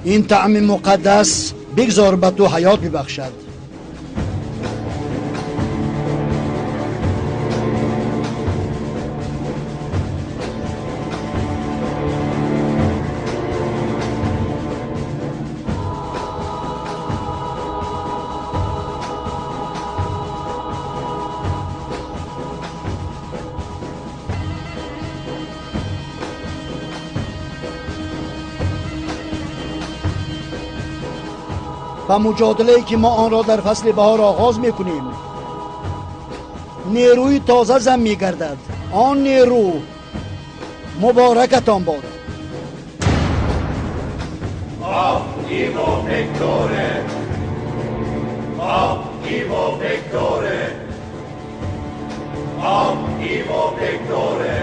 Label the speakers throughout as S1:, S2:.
S1: Ин таъми муқаддас бигзор ба ту ҳаёт бибахшад. Ба муҷодилае ки мо онро дар фасли баҳор оғоз мекунем, нерӯи тоза зам мегардад. Он нерӯ муборакатон бод.
S2: Ivo Victore! Ivo Victore! Ivo Victore!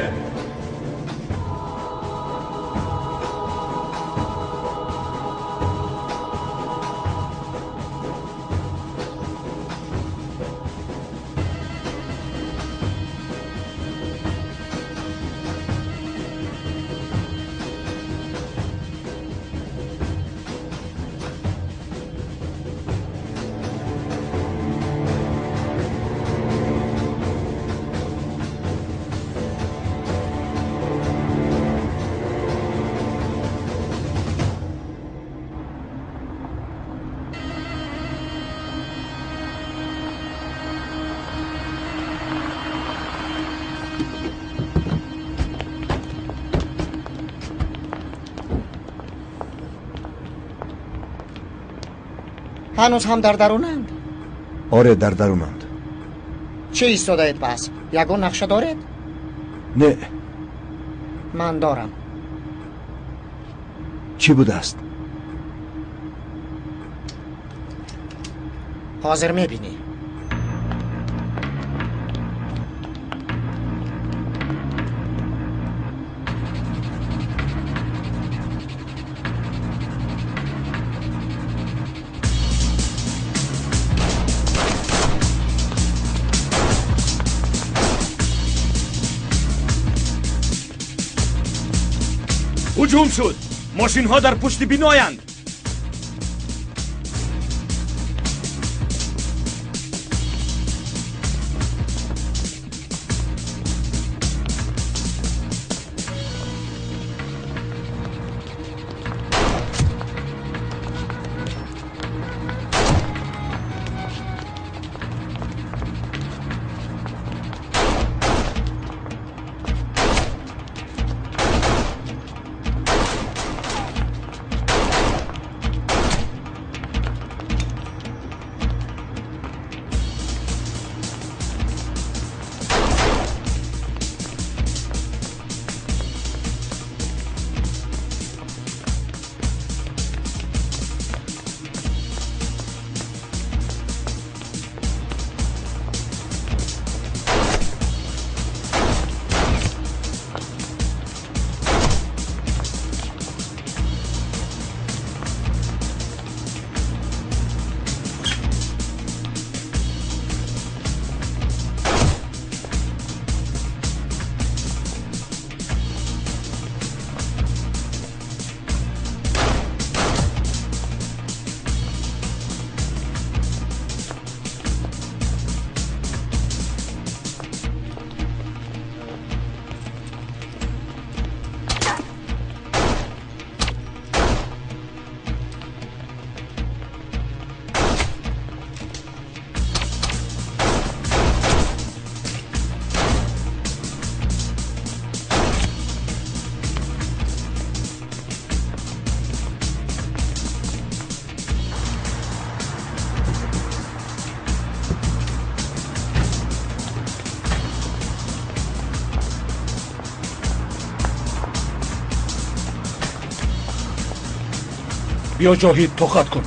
S3: هنوز هم در درونند؟
S4: آره در درونند.
S3: چه ایستاده‌اید پس؟ یگان نقشه دارید؟
S4: نه.
S3: من دارم.
S4: چی بوده است؟
S3: حاضر میبینی.
S2: هجوم شد. ماشین ها در پشت بینایند.
S5: بیا جاهید تخت کن.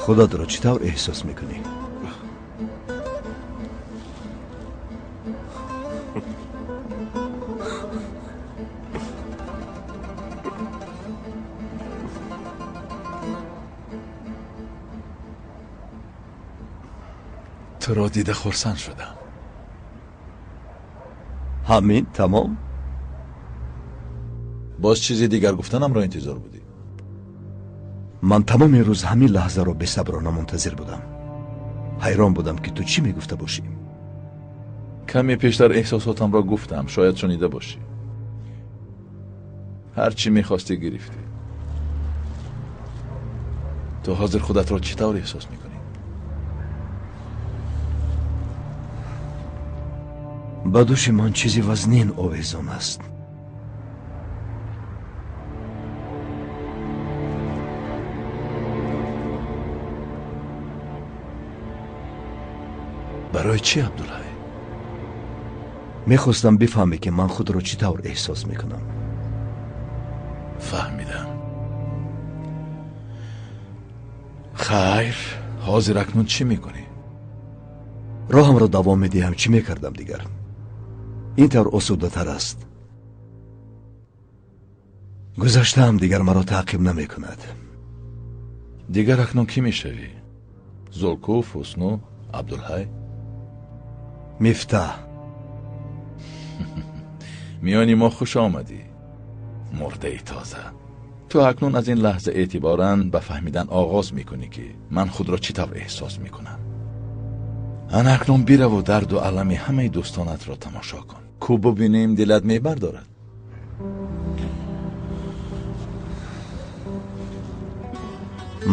S4: Худатро чӣ тавр эҳсос мекунӣ?
S5: Туро дида хурсанд шудам.
S4: Ҳамин тамом?
S5: Боз чизи дигар гуфтанамро интизор будӣ?
S4: Ман тамоми рӯз ҳамин лаҳзаро бесаброна мунтазир будам. Ҳайрон будам, ки ту чӣ мегуфта бошӣ.
S5: Каме пештар эҳсосотамро гуфтам, шояд шунида бошӣ. Ҳар чӣ мехостӣ гирифтӣ. Ту ҳозир худатро чӣ тавр эҳсос мекунӣ?
S4: Ба дӯши ман чизи вазнин овезон аст.
S5: Барои чӣ, Абдулҳай?
S4: Мехостам бифаҳмӣ, ки ман худро чӣ тавр эҳсос мекунам.
S5: Фаҳмидам. Хайр, ҳозир акнун чӣ мекунӣ?
S4: Роҳамро давом медиҳам. Чӣ мекардам дигар? Ин тавр осудатар аст. Гузаштаам дигар маро таъқиб намекунад.
S5: Дигар акнун кӣ мешавӣ? Зулкуф, Ҳусну, Абдулҳай?
S4: Мифтаҳ.
S5: Миёни мо хуш омадӣ, мурдаи тоза. Ту акнун аз ин лаҳза эътиборан ба фаҳмидан оғоз мекунӣ, ки ман худро чӣ тавр эҳсос мекунам. Ана акнун бираву дарду алами ҳамаи дӯстонатро тамошо кун. Ку бубинем, дилат мебардорад.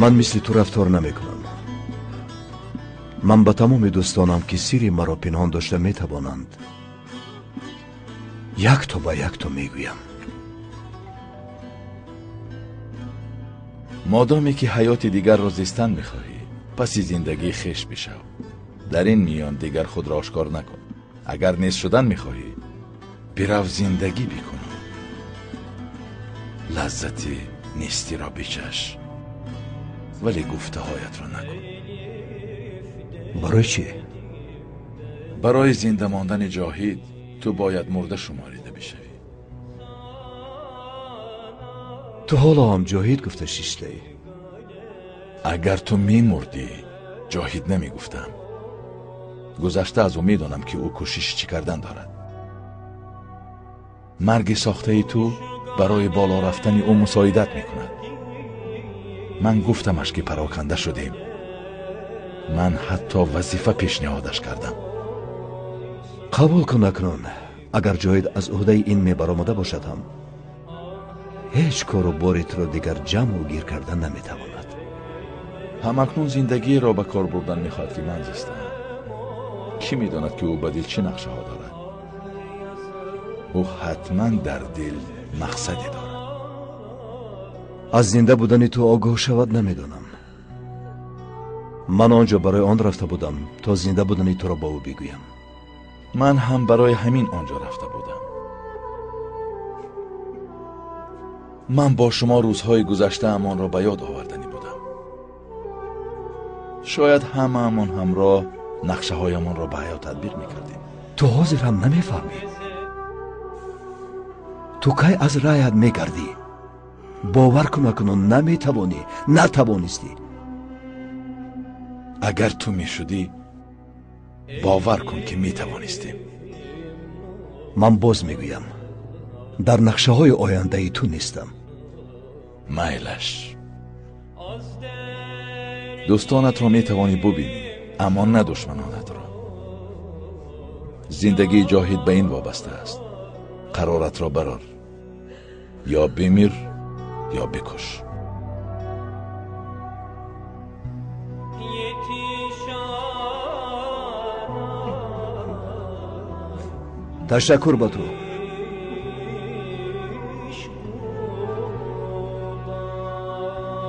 S4: Ман мисли ту рафтор намекунам. Ман ба тамоми дӯстонам, ки сирри маро пинҳон дошта метавонанд, якто ба якто мегӯям.
S5: Модоме ки ҳаёти дигарро зистан мехоҳӣ, паси зиндагии хеш бишав. Дар ин миён дигар худро ошкор накун. Агар нест шудан мехоҳӣ, бирав зиндагӣ бикун. Лаззати нестиро бичаш, вале гуфтаҳоятро накун.
S4: Барои чӣ?
S5: Барои зинда мондани ҷоҳид ту бояд мурда шуморида бишавӣ.
S4: Ту ҳоло ҳам ҷоҳид гуфта шиштаӣ.
S5: Агар ту мемурдӣ, ҷоҳид намегуфтам. Гузашта аз ӯ медонам, ки ӯ кӯшиши чӣ кардан дорад. Марги сохтаи ту барои боло рафтани ӯ мусоидат мекунад. Ман гуфтамаш, ки пароканда шудем. Ман ҳатто вазифа пешниҳодаш кардам.
S4: Қабул кун акнун, агар ҷоҳид аз ӯҳдаи ин мебаромада бошад ҳам, ҳеҷ кору бори туро дигар ҷамъу гир карда наметавонад.
S5: Ҳамакнун зиндагиеро ба кор бурдан мехоҳад, ки ман зистам. Кӣ медонад, ки ӯ ба дил чӣ нақшаҳо дорад? Ӯ ҳатман дар дил мақсаде дорад.
S4: Аз зинда будани ту огоҳ шавад намедонам. Ман он ҷо барои он рафта будам, то зинда будани туро ба ӯ бигӯям.
S5: Ман ҳам барои ҳамин он ҷо рафта будам. Ман бо шумо рӯзҳои гузаштаамонро ба ёд оварданӣ будам. Шояд ҳамаамон ҳамроҳ нақшаҳоямонро ба ҳаёт татбиқ мекардем.
S4: Ту ҳозир ҳам намефаҳмӣ. Ту кай аз раъят мегардӣ? Бовар кун, акнун наметавонӣ, натавонистӣ.
S5: Агар ту мешудӣ, бовар кун, ки метавонистем.
S4: Ман боз мегӯям, дар нақшаҳои ояндаи ту нестам.
S5: Майлаш. Дӯстонатро метавонӣ бубинӣ, аммо на душманонатро. Зиндагии ҷоҳид ба ин вобаста аст. Қароратро барор. Ё бимир, ё бикуш.
S4: Ташаккур ба ту.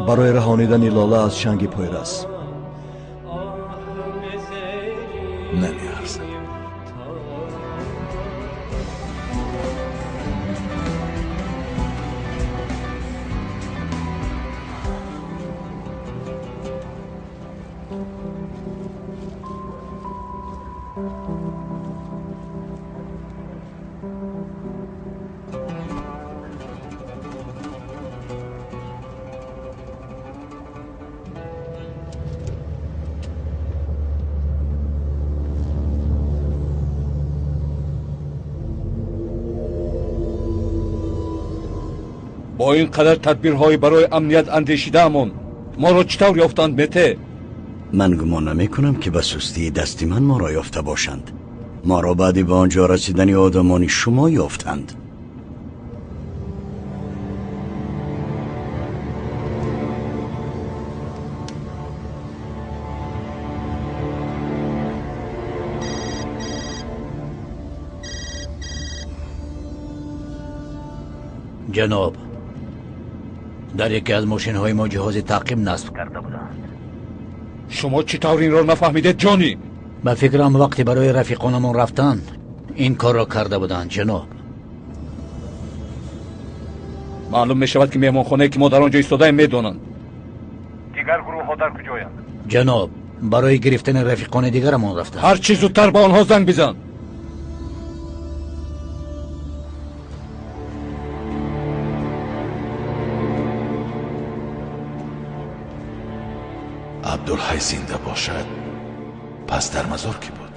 S4: Барои раҳонидани Лола аз чанги пойрас.
S5: Намеарзад.
S2: Бо ин қадар тадбирҳои барои амният андешидаамон моро чӣ тавр ёфтанд, Мете?
S6: Ман гумон намекунам, ки ба сустии дасти ман моро ёфта бошанд. Моро баъди ба он ҷо расидани одамони шумо ёфтанд.
S7: Ҷаноб, дар яке аз мошинҳои мо ҷиҳози таъқиб насб карда буданд.
S2: Шумо чӣ тавр инро нафаҳмидед, Ҷонӣ?
S7: Ба фикрам вақте барои рафиқонамон рафтан ин корро карда буданд, ҷаноб.
S2: Маълум мешавад, ки меҳмонхонае, ки мо дар он ҷо истодаем, медонанд. Дигар гурӯҳҳо дар куҷоянд?
S7: Ҷаноб, барои гирифтани рафиқони дигарамон рафтанд.
S2: Ҳар чӣ зудтар ба онҳо занг бизан.
S5: Абдулҳай зинда бошад, пас дар мазор кӣ буд?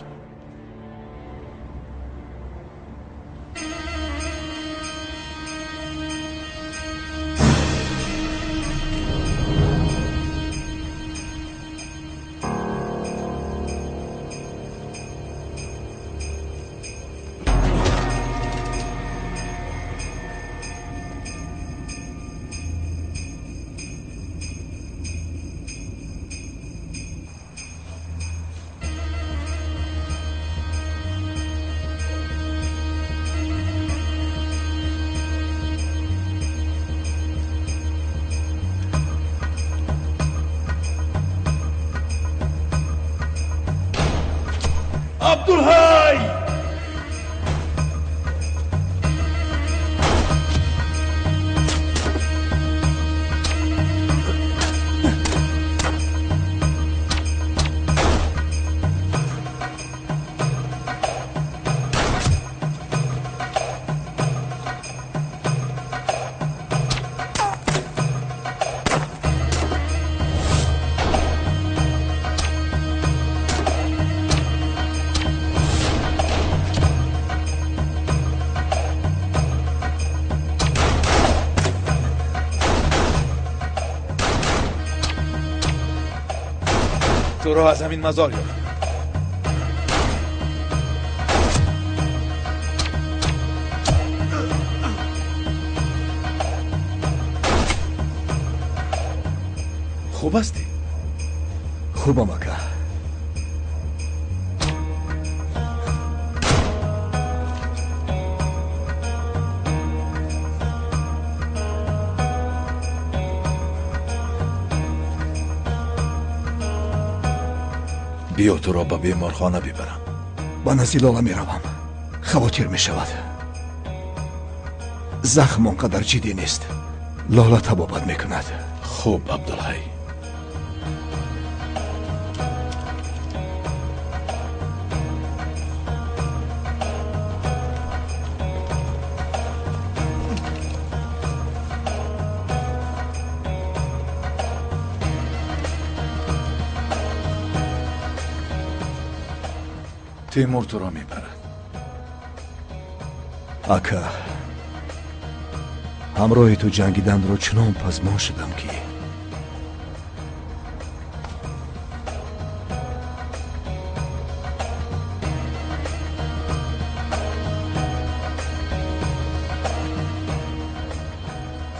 S2: Абдулҳай!
S5: تو را از همین مزار یافت. خوب هستی؟
S4: خوبم ака.
S5: Биё, туро ба беморхона бибарам.
S4: Ба назди Лола меравам. Хавотир мешавад. Захм он қадар ҷиддӣ нест. Лола табобат мекунад.
S5: Хуб, Абдулҳай. Тимур туро мебарад.
S4: Ака, ҳамроҳи ту ҷангиданро чунон пазмон шудам, ки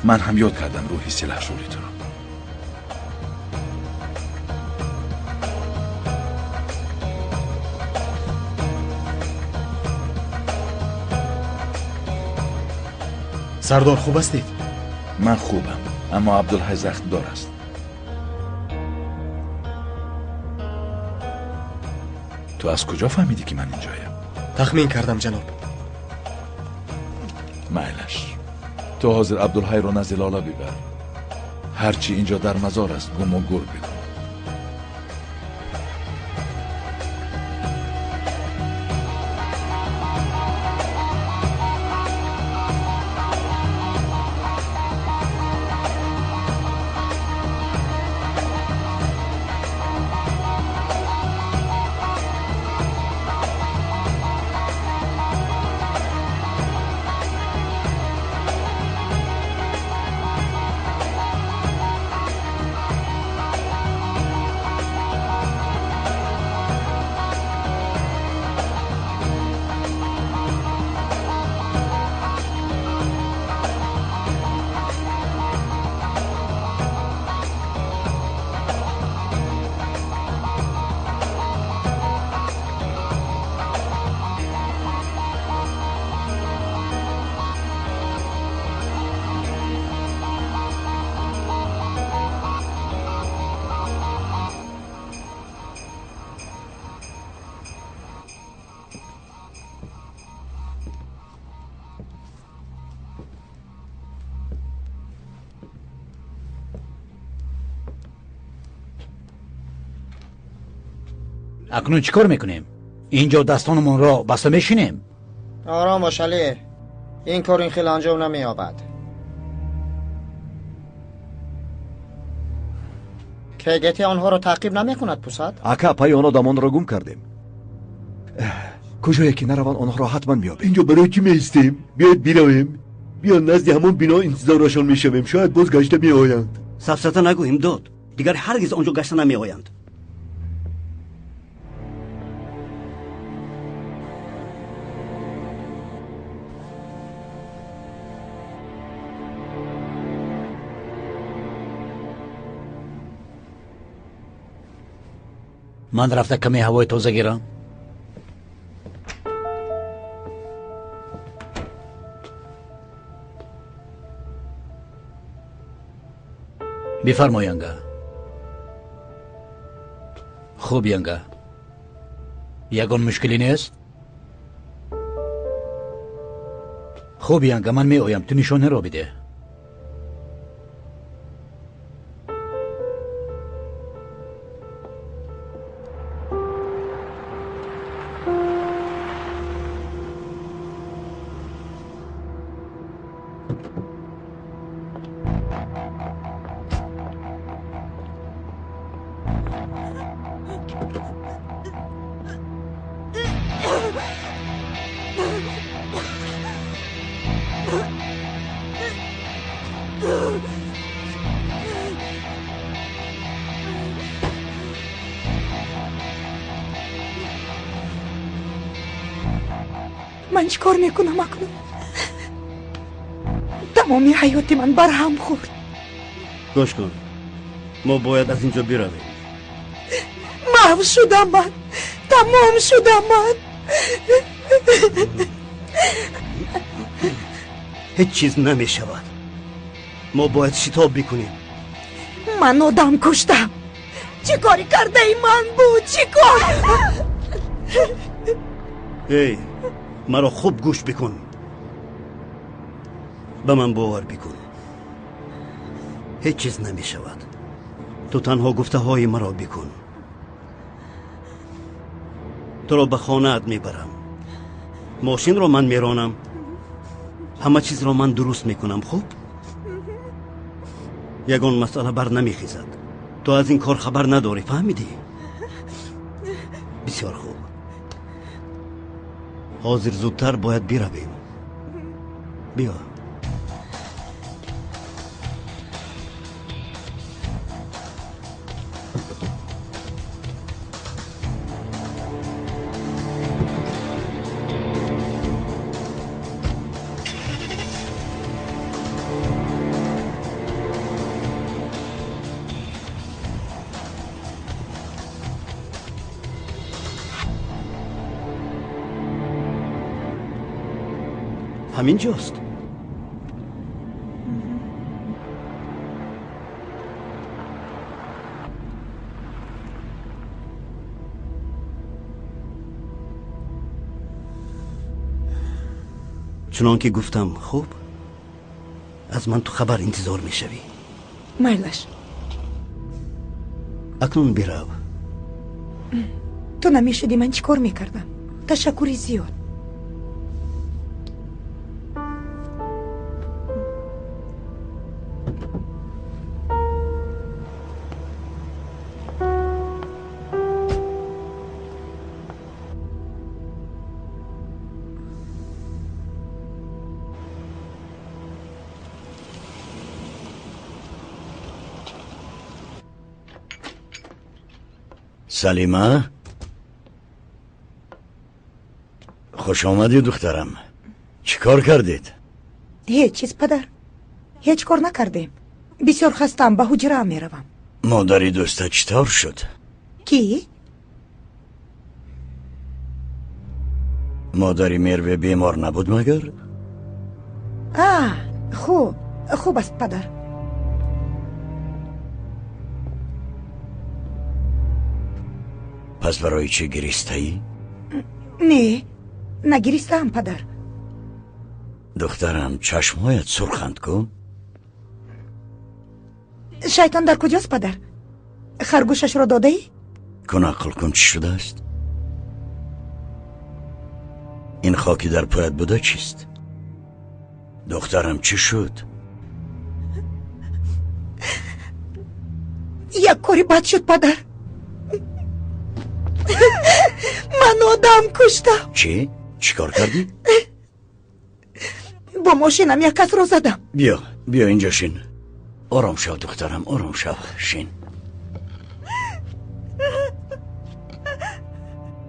S5: Ман ҳам ёд кардам рӯҳи силаҳшӯри туро.
S8: Сардор, хуб ҳастед?
S5: Ман хубам, аммо Абдулҳай захмдор аст. Ту аз куҷо фаҳмидӣ, ки ман инҷоям?
S8: Тахмин кардам, ҷаноб.
S5: Майлаш, ту ҳозир Абдулҳайро назди Лола бибар. Ҳарчи инҷо дар мазор аст, гуму гур бикун.
S7: Акнун чӣ кор мекунем? Инҷо дастонамонро баста мешинем?
S3: Ором бош, Алӣ. Ин кор ин хел анҷом намеёбад. КГТ онҳоро таъқиб намекунад, пусад?
S4: Ака, пайи он одамонро гум кардем. Куҷое ки нараванд, онҳоро ҳатман меёбем.
S8: Инҷо барои чӣ меистем? Биёед биравем. Биё назди ҳамон бино интизорашон мешавем. Шояд боз гашта меоянд.
S6: Сафсата нагӯ, Имдод. Дигар ҳаргиз онҷо гашта намеоянд.
S7: Ман рафта каме ҳавои тоза гирам. Бифармо, янга. Хуб, янга, ягон мушкилӣ нест? Хуб, янга, ман меоям, ту нишонаро бидеҳ.
S9: Ман чӣ кор мекунам акнун? Тамоми ҳаёти ман барҳам хӯрд.
S6: Гӯш кун, мо бояд аз инҷо биравем.
S9: Маҳв шудам ман, тамом шудам ман.
S6: Ҳеҷ чиз намешавад. Мо бояд шитоб бикунем.
S9: Ман одам куштам. Чӣ кори кардаи ман буд? Чӣ кор?
S6: Эй, маро хуб гӯш бикун. Ба ман бовар бикун. Ҳеҷ чиз намешавад. Ту танҳо гуфтаҳои маро бикун. Туро ба хонаат мебарам. Мошинро ман меронам. Ҳама чизро ман дуруст мекунам, хуб? Ягон масъала бар намехезад. Ту аз ин кор хабар надорӣ, фаҳмидӣ? Бисёр хуб. Ҳозир зудтар бояд биравем. Биё. ҳамин ҷост. Чунон ки гуфтам, хуб, аз ман ту хабар интизор мешавӣ.
S9: Майлаш.
S6: Акнун бирав.
S9: Ту намешудӣ, ман чӣ кор мекардам? Ташаккури зиёд.
S6: Салима,
S10: Хуш омадӣ, духтарам. Чӣ кор кардед?
S9: Ҳеҷ чиз, падар. Ҳеҷ кор накардем. Бисёр хастам, ба ҳуҷраам меравам.
S10: Модари дӯста чӣ тавр шуд?
S9: Кӣ?
S10: Модари Мерве бемор набуд магар?
S9: А, хуб, хуб аст, падар.
S10: Пас барои чӣ гиристаӣ?
S9: Не, нагиристаам, падар.
S10: Духтарам, чашмҳоят сурханд ку?
S9: Шайтон дар куҷост, падар? Харгӯшашро додаӣ?
S6: Кун ақл кун, чӣ шудааст? Ин хоки дар поят буда чист? Духтарам, чӣ шуд?
S9: Як кори бад шуд, падар. Ман одам куштам.
S6: Чӣ? Чӣ кор кардӣ?
S9: Бо мошинам як касро задам.
S6: Биё, биё инҷо шин. Ором шав, духтарам, ором шав, шин.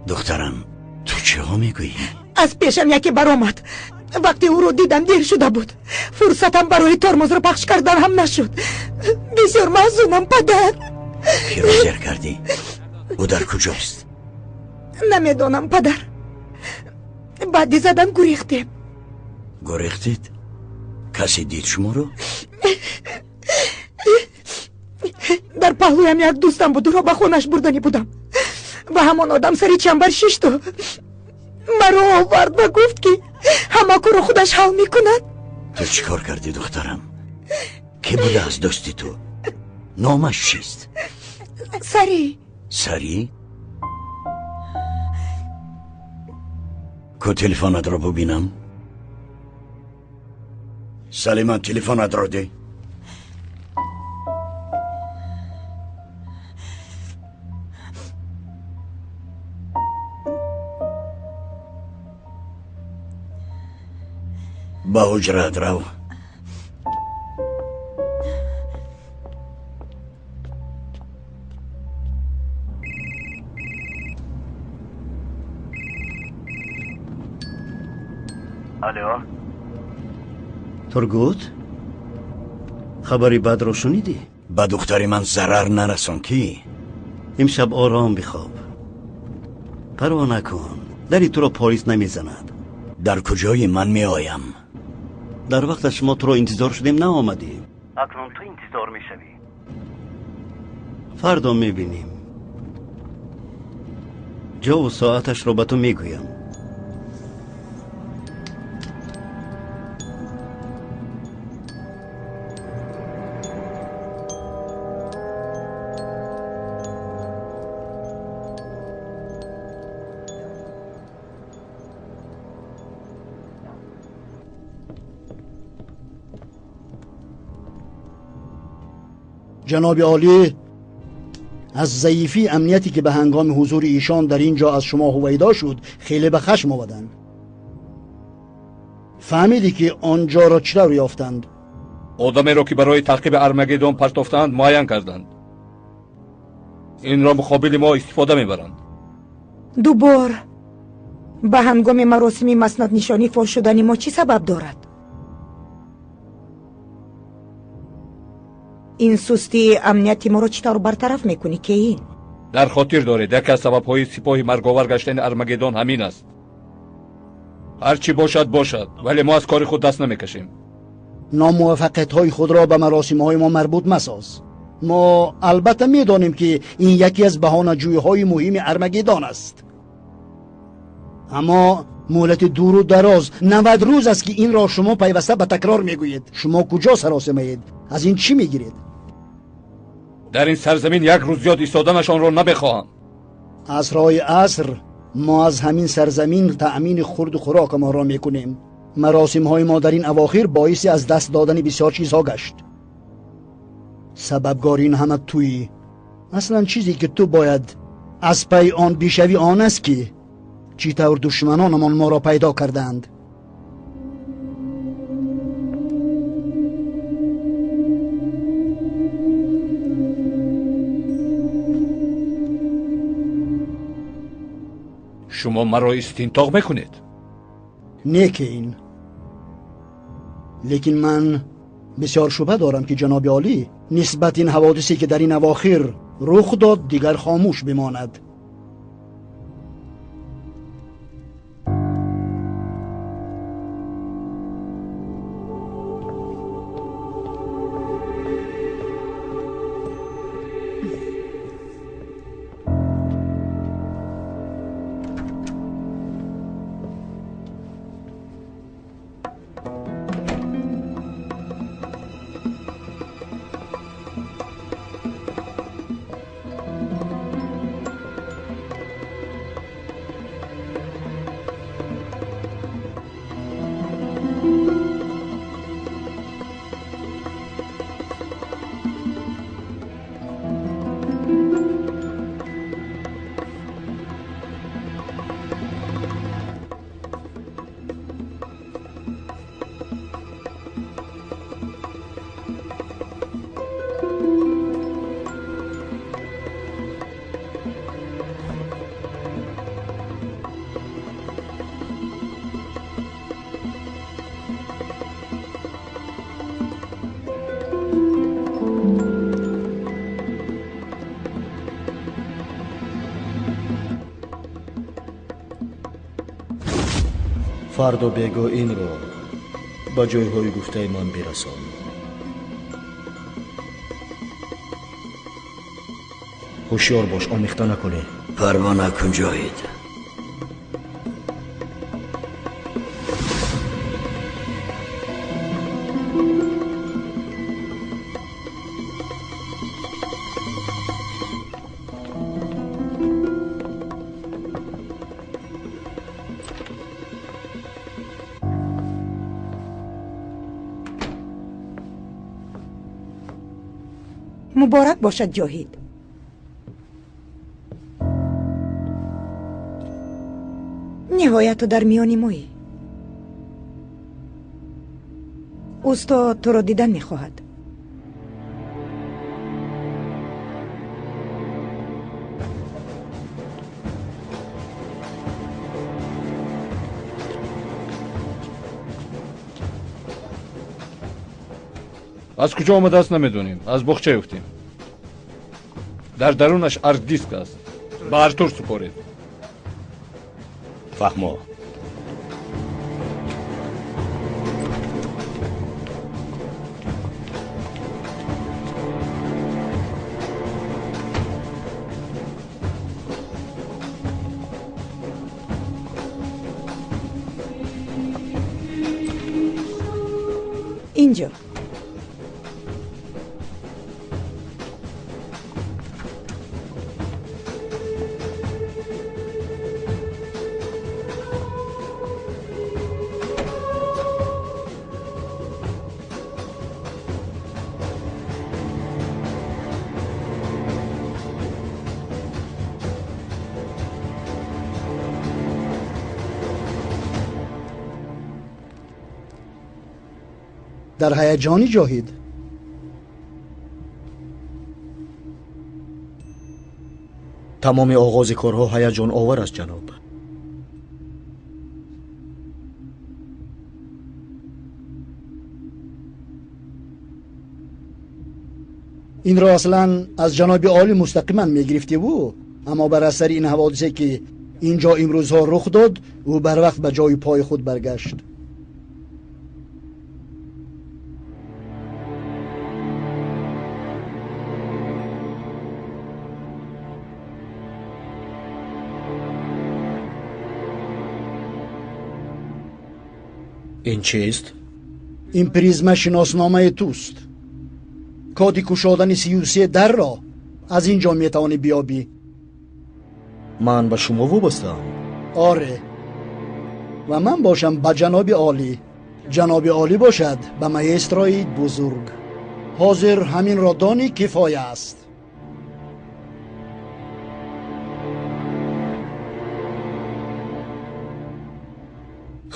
S6: Духтарам, ту чиҳо мегӯӣ?
S9: Аз пешам яке баромад. Вақте ӯро дидам, дер шуда буд. Фурсатам барои тормозро пахш кардан ҳам нашуд. Бисёр маҳзунам, падар.
S6: Киро зер кардӣ? Ӯ дар куҷост?
S9: Намедонам, падар. Баъди задан гурехтем.
S6: Гурехтед? Касе дид шуморо?
S9: Дар паҳлӯям як дӯстам буд, ӯро ба хонаш бурданӣ будам ва ҳамон одам сари чамбар шишту маро овард ва гуфт, ки ҳама корро худаш ҳал мекунад.
S6: Ту чӣ кор кардӣ, духтарам? Кӣ будааст дӯсти ту? Номаш чист?
S9: Сарӣ.
S6: Сарӣ? Ку телефонатро бубинам. Салиман, телефонатро деҳ. Ба ҳуҷраат рав.
S10: Алло.
S11: Тургут, хабари бадро шунидӣ?
S6: Ба духтари ман зарар нарасон, кӣ?
S11: Имшаб ором бихоб. Парво накун, дари туро полис намезанад.
S6: Дар куҷои ман меоям?
S11: Дар вақташ мо туро интизор шудем, наомадӣ. Акнун ту интизор мешавӣ. Фардо мебинем. Ҷову соаташро ба ту мегӯям.
S1: جناب عالی، از ضعیفی امنیتی که به هنگام حضور ایشان در اینجا از شما هویدا شد خیلی به خشم آمدند. فهمیدی که آنجا را چطور یافتند؟
S2: آدمی را که برای تعقیب ارمگدون پرتافتند معین کردند. این را مقابل ما استفاده میبرند.
S9: دوبار به هنگام مراسم مسند نشانی فاش شدن ما چی سبب دارد؟ این سستی امنیتی ما را چطور برطرف میکنی که این؟
S2: در خاطر دارید یکی از سبب‌های سپاه مرگاور گشتن ارمگدون همین است. هرچی باشد باشد، ولی ما از کار خود دست نمیکشیم.
S1: ناموفقیت های خود را به مراسم های ما مربوط مساز. ما البته میدانیم که این یکی از بهانه‌جویی های مهم ارمگدون است، اما مهلت دور و دراز 90 روز است که این را شما پیوسته به تکرار میگویید. شما کجا سراسیمه اید؟ از این چی میگیرید؟
S2: در این سرزمین یک روز زیاد ایستادنشان را نمیخواهم.
S1: عصرهای عصر ما از همین سرزمین تأمین خورد و خوراک ما را میکنیم. مراسم های ما در این اواخر باعث از دست دادن بسیار چیزها گشت. سببگار این همه تویی. اصلا چیزی که تو باید از پی آن بیشوی آن است که چطور دشمنانمان ما را پیدا کردند.
S2: شما مرا استنتاق میکنید؟
S1: نه که این، لیکن من بسیار شبه دارم که جناب عالی نسبت این حوادثی که در این اواخر رخ داد دیگر خاموش بماند.
S12: Фардо бего инро ба ҷойҳои гуфтаи ман бирасон. Ҳушёр бош, омехта накунӣ.
S6: Парво накун, Ҷоҳид.
S9: Муборак бошад, Ҷоҳид. Ниҳоят ту дар миёни моӣ. Устод туро дидан мехоҳад.
S2: Аз куҷо омадааст намедонем. Аз боғча ёфтем. Дар дарунаш арддиск аст. Ба Артур супоред.
S13: Фаҳмо.
S9: Инҷо.
S1: Дар ҳаяҷони, Ҷоҳид?
S12: Тамоми оғози корҳо ҳаяҷоновар аст, ҷаноб.
S1: Инро аслан аз ҷаноби олӣ мустақиман мегирифтиву, аммо бар асари ин ҳаводисе ки инҷо имрӯзҳо рух дод, ӯ барвақт ба ҷои пои худ баргашт.
S12: Ин чист?
S1: Ин призма шиносномаи туст. Коди кушодани 33 дарро аз ин ҷо метавонӣ биёбӣ.
S12: Ман ба шумо вобастаам?
S1: Оре. Ва ман бошам ба ҷаноби олӣ. Ҷаноби олӣ бошад ба маэстрои бузург. Ҳозир ҳаминро донӣ кифоя аст.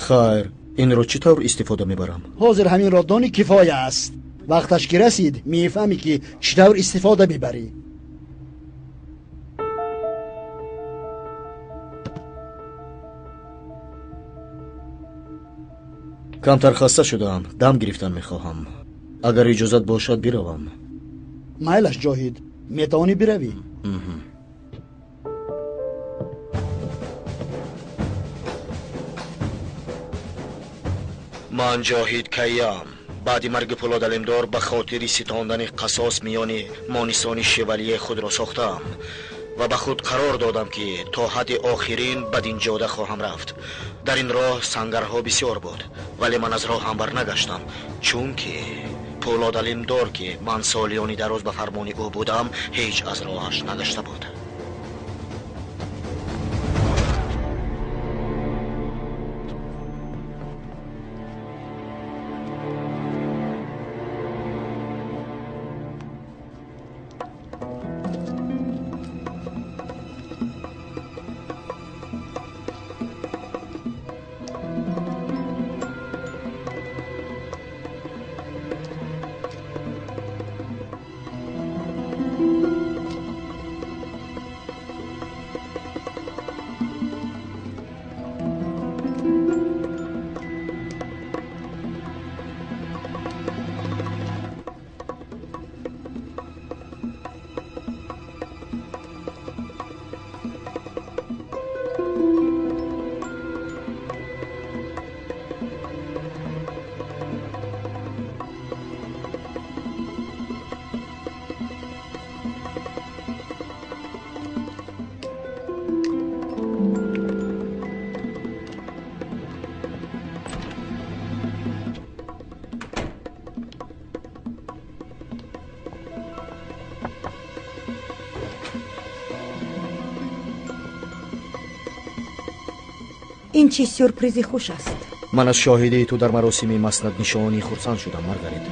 S12: Хайр, инро чӣ тавр истифода мебарам?
S1: Ҳозир ҳаминро донӣ кифоя аст. Вақташ ки расид, мефаҳмӣ ки чӣ тавр истифода мебарӣ.
S12: Камтар хаста шудаам, дам гирифтан мехоҳам. Агар иҷозат бошад, биравам.
S1: Майлаш, Ҷоҳид, метавонӣ биравӣ.
S12: Ман Ҷоҳид Кайям. Баъди марги Пулодалимдор ба хотири ситондани қасос миёни монисони шевалие худро сохтаам ва ба худ қарор додам, ки то ҳадди охирин бадин ҷода хоҳам рафт. Дар ин роҳ сангарҳо бисёр буд, вале ман аз роҳам барнагаштам, чунки Пулодалимдор, ки ман солиёни дароз ба фармони ӯ будам, ҳеҷ аз роҳаш нагашта буд.
S9: Ин чӣ сюрпризи хуш аст.
S12: Ман аз шоҳидии ту дар маросими маснаднишонӣ хурсанд шудам, Маргарит.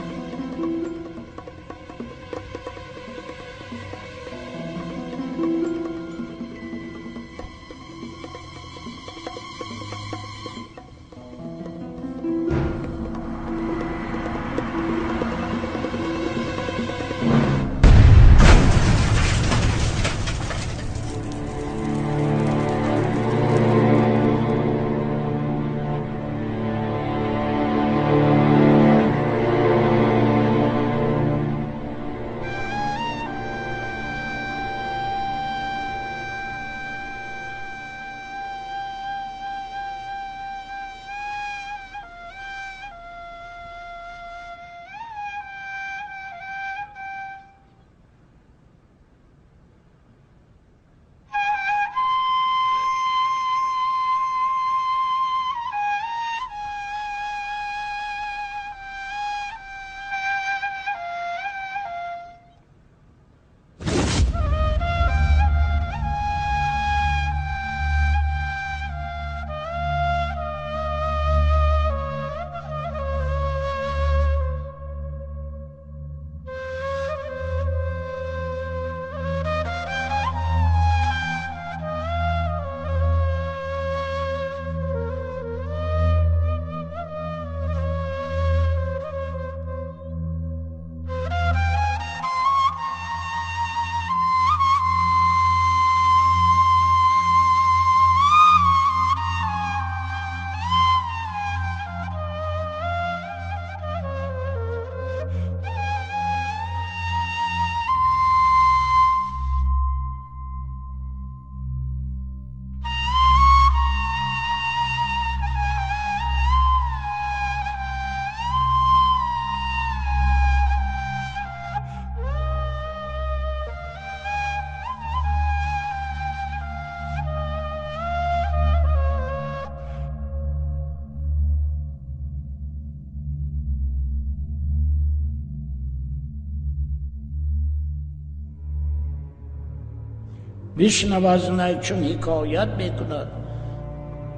S13: بشنو از نی چون حکایت میکند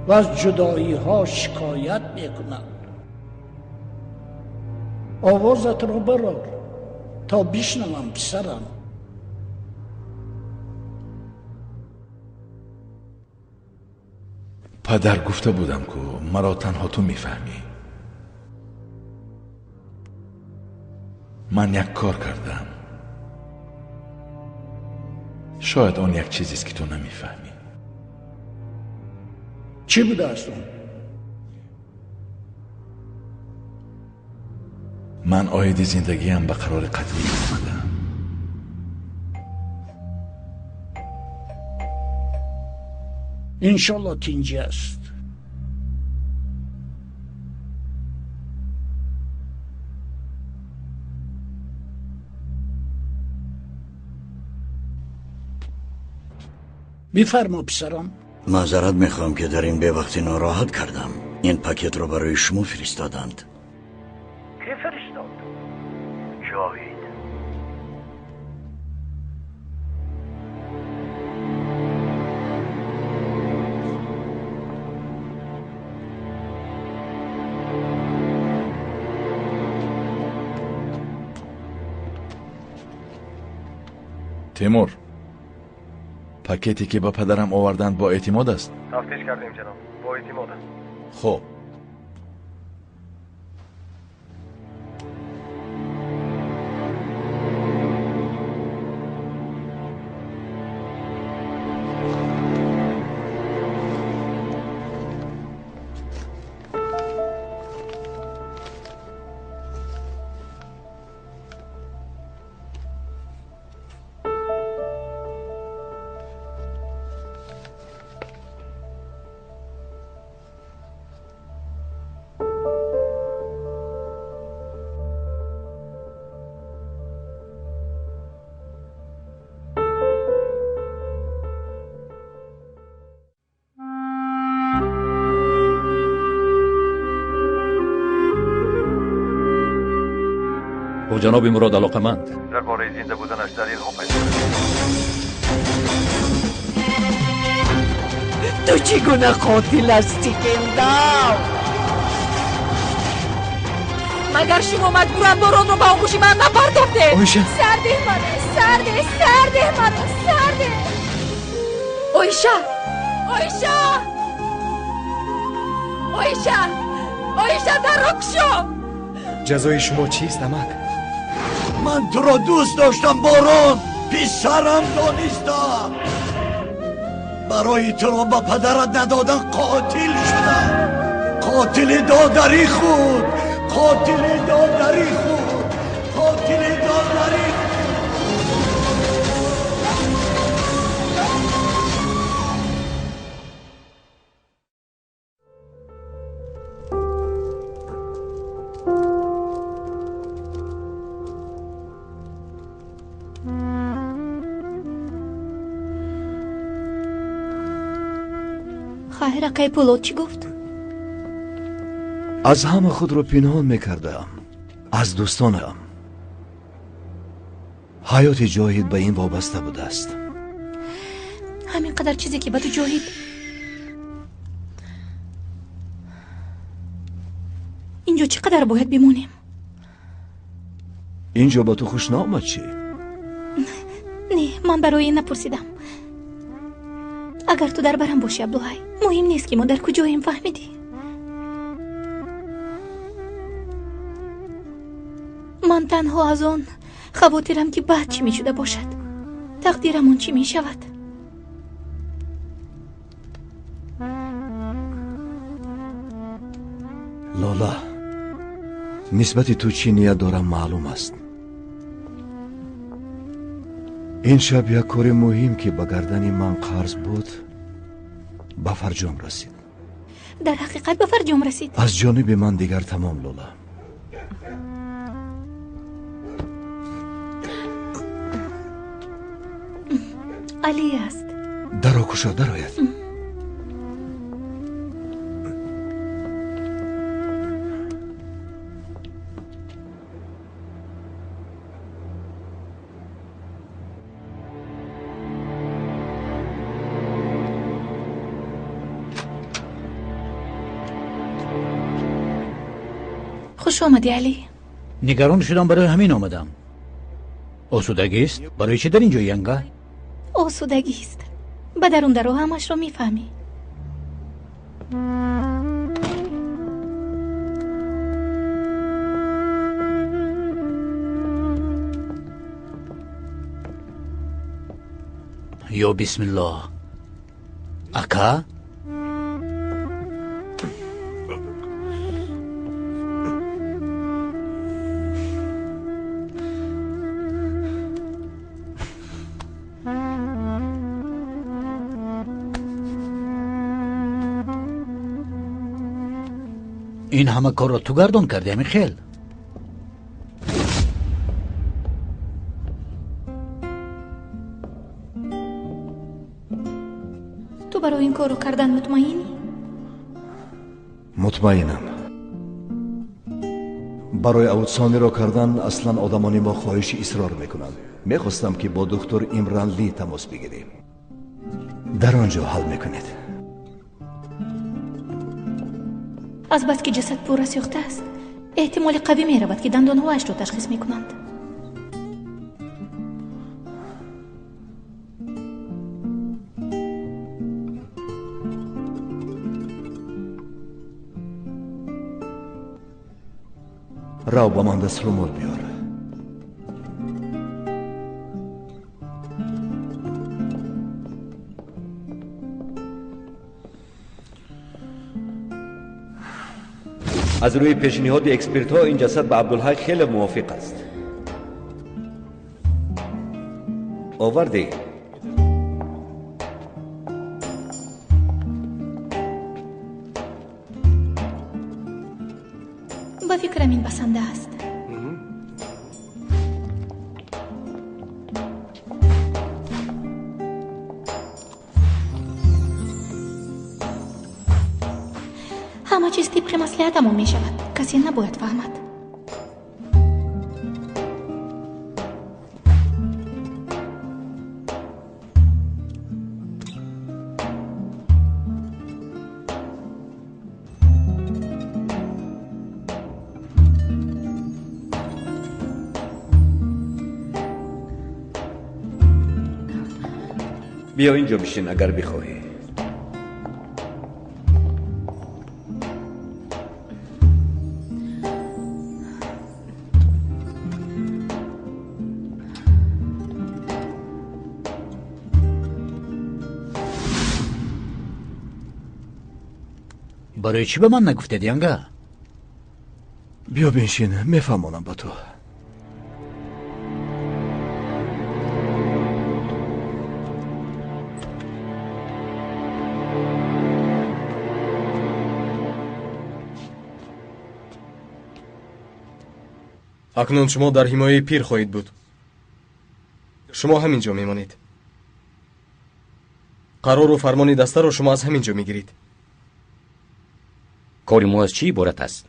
S13: و از جدایی ها شکایت میکند. آوازت را برار تا بشنوم پسرم.
S5: падар гуфта будам ку маро танҳо ту мефаҳмӣ. Ман як кор кардам. Шояд он як чизест ки ту намефаҳмӣ.
S13: Чӣ будааст он?
S5: Ман оиди зиндагиам ба қарори қатъӣ омадам.
S13: Иншолло тинҷӣ аст. Бифармо, писарам.
S6: Маъзарат мехоҳам ки дар ин бевақтӣ нороҳат кардам. Ин пакетро барои шумо фиристоданд.
S13: Кӣ фиристод? Ҷовид.
S5: Темур, пакете ки ба падарам оварданд бо эътимод аст?
S14: Тафтиш кардем, ҷаноб, бо эътимод аст.
S5: Хуб.
S2: Бо ҷаноби Мурод алоқаманд.
S14: Дар бораи зинда буданаш далелҳо пайдо шуд.
S15: Ту чӣ гуна қотил ҳастӣ, Кендал?
S9: Магар шумо маҷбуран боронро ба оғӯши ман напартофтед?
S4: Оиша!
S9: Сарде мана, сарде, сарде мана, сарде! Оиша! Оиша! Оиша! Оиша, дарро кушо!
S14: Ҷазои шумо чист, амак?
S6: Ман туро дӯст доштам, Борон, писарам донистам. Барои туро ба падарат надодан қотил шудам. Қотили додари худ, қотили додари худ, қотили додари худ.
S16: Хайр, акай Пулод чӣ гуфт?
S4: Аз ҳама худро пинҳон мекардам, аз дӯстонам. Ҳаёти Ҷоҳид ба ин вобаста будааст.
S16: Ҳамин қадар чизе ки ба ту Ҷоҳид инҷо чӣ қадар бояд бимонем?
S4: Инҷо ба ту хуш наомад чӣ?
S16: Не, ман барои ин напурсидам. Агар ту дар барам бошӣ, Абдулҳай, муҳим нест ки мо дар куҷоем, фаҳмидӣ? Ман танҳо аз он хавотирам ки баъд чӣ мешуда бошад, тақдирамон чӣ мешавад.
S4: Лола, нисбати ту чӣ ният дорам маълум аст. Ин шаб як кори муҳим, ки ба гардани ман қарз буд, ба фарҷом расид.
S16: Дар ҳақиқат ба фарҷом расид?
S4: Аз ҷониби ман дигар тамом, Лола.
S16: Алӣ аст.
S4: Даро кушо, дарояд.
S16: Хуш омадӣ, Алӣ.
S7: Нигарон шудам, барои ҳамин омадам. Осудагист? Барои чӣ дар ин ҷо, янга?
S16: Осудагист. Ба дарун даро ҳамашро мефаҳмӣ.
S7: Ё бисмиллоҳ. Ака? Ин ҳама корро ту гардон кардӣ, ҳамин хел?
S16: Ту барои ин корро кардан мутмаинӣ?
S4: Мутмаинам. Барои аудсониро кардан аслан одамони мо хоҳиши исрор мекунанд. Мехостам ки бо доктор Имран Ли тамос бигирем. Дар он ҷо ҳал мекунед.
S16: Азбаски ҷасад пурра сӯхтааст, эҳтимоли қавӣ меравад, ки дандонҳоашро ташхис мекунанд.
S4: Рав, ба ман даструмол биёр.
S8: Аз рӯи пешниҳоди экспертҳо ин ҷасад ба Абдулҳай хеле мувофиқ аст. Овардӣ?
S16: Ба фикрам ин басанда аст. Ҳама чиз тибқи маслиҳатамон мешавад. Касе набояд фаҳмад.
S17: Биё инҷо бишин агар бихоҳӣ.
S7: Барои чӣ ба ман нагуфтед, янга?
S4: Биё биншин, мефаҳмонам ба ту.
S14: Акнун шумо дар ҳимояи пир хоҳед буд. Шумо ҳамин ҷо мемонед. Қарору фармони дастаро шумо аз ҳамин ҷо мегиред.
S18: Кори мо аз чӣ иборат аст?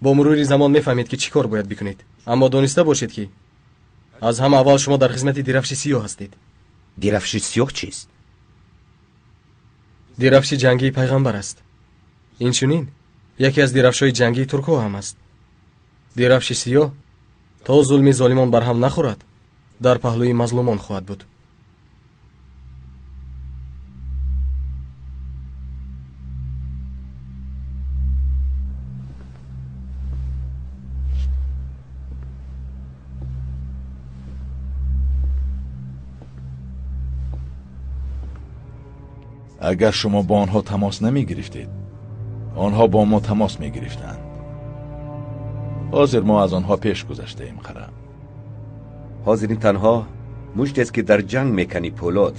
S14: Бо мурури замон мефаҳмед, ки чӣ кор бояд бикунед. Аммо дониста бошед, ки аз ҳама аввал шумо дар хизмати дирафши сиёҳ ҳастед.
S18: Дирафши сиёҳ чист?
S14: Дирафши ҷангии пайғамбар аст. Инчунин яке аз дирафшҳои ҷангии туркҳо ҳам аст. Дирафши сиёҳ то зулми золимон барҳам нахӯрад, дар паҳлӯи мазлумон хоҳад буд.
S5: Агар шумо бо онҳо тамос намегирифтед, онҳо бо мо тамос мегирифтанд. Ҳозир мо аз онҳо пеш гузаштаем, қара.
S17: Ҳозир ин танҳо муштест, ки дар ҷанг меканӣ, Пӯлод.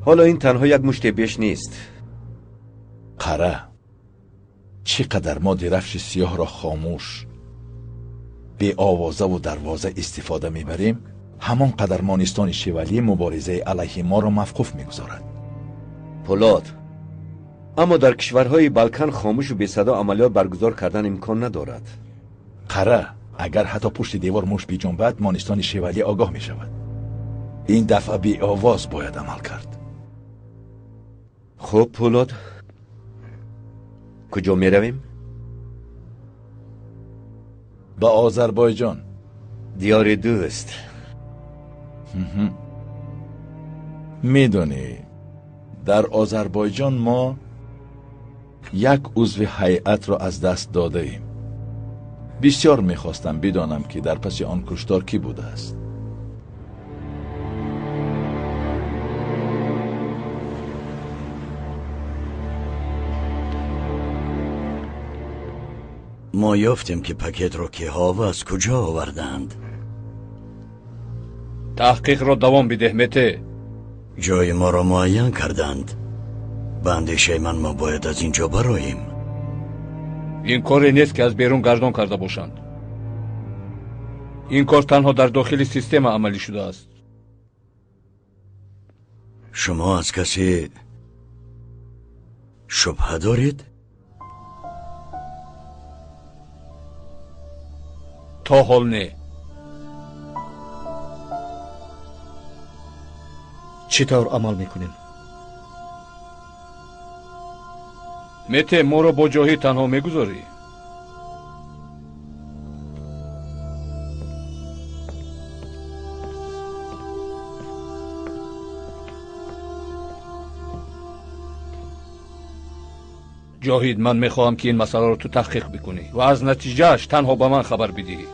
S17: Ҳоло ин танҳо як муште беш нест.
S5: Қара, чӣ қадар мо дирафши сиёҳро хомӯш, беовозаву дарвоза истифода мебарем, ҳамон қадар монистони шевалӣ муборизаи алайҳи моро мавқуф мегузорад.
S17: Пӯлод, аммо дар кишварҳои Балкан хомӯшу бесадо амалиёт баргузор кардан имкон надорад.
S5: Қара, агар ҳатто пушти девор муш биҷунбад, монистони шевалӣ огоҳ мешавад. Ин дафъа беовоз бояд амал кард.
S17: Хуб, Пӯлод, куҷо меравем?
S5: Ба Озарбойҷон.
S17: Диёри дӯст.
S5: Медонӣ, дар Озарбойҷон мо як узви ҳайатро аз даст додаем. Бисёр мехостам бидонам, ки дар паси он куштор кӣ будааст.
S10: Мо ёфтем, ки пакетро киҳо ва аз куҷо овардаанд.
S2: Таҳқиқро давом бидеҳ, Мете.
S10: Ҷои моро муайян карданд. Ба андешаи ман мо бояд аз ин ҷо бароем.
S2: Ин коре нест, ки аз берун гардон карда бошанд. Ин кор танҳо дар дохили система амалӣ шудааст.
S10: Шумо аз касе шубҳа доред?
S2: То ҳол не.
S12: Чӣ тавр амал мекунем?
S2: Мете, моро бо Ҷоҳид танҳо мегузорӣ? Ҷоҳид, ман мехоҳам, ки ин масъаларо ту таҳқиқ бикунӣ ва аз натиҷааш танҳо ба ман хабар бидиҳӣ.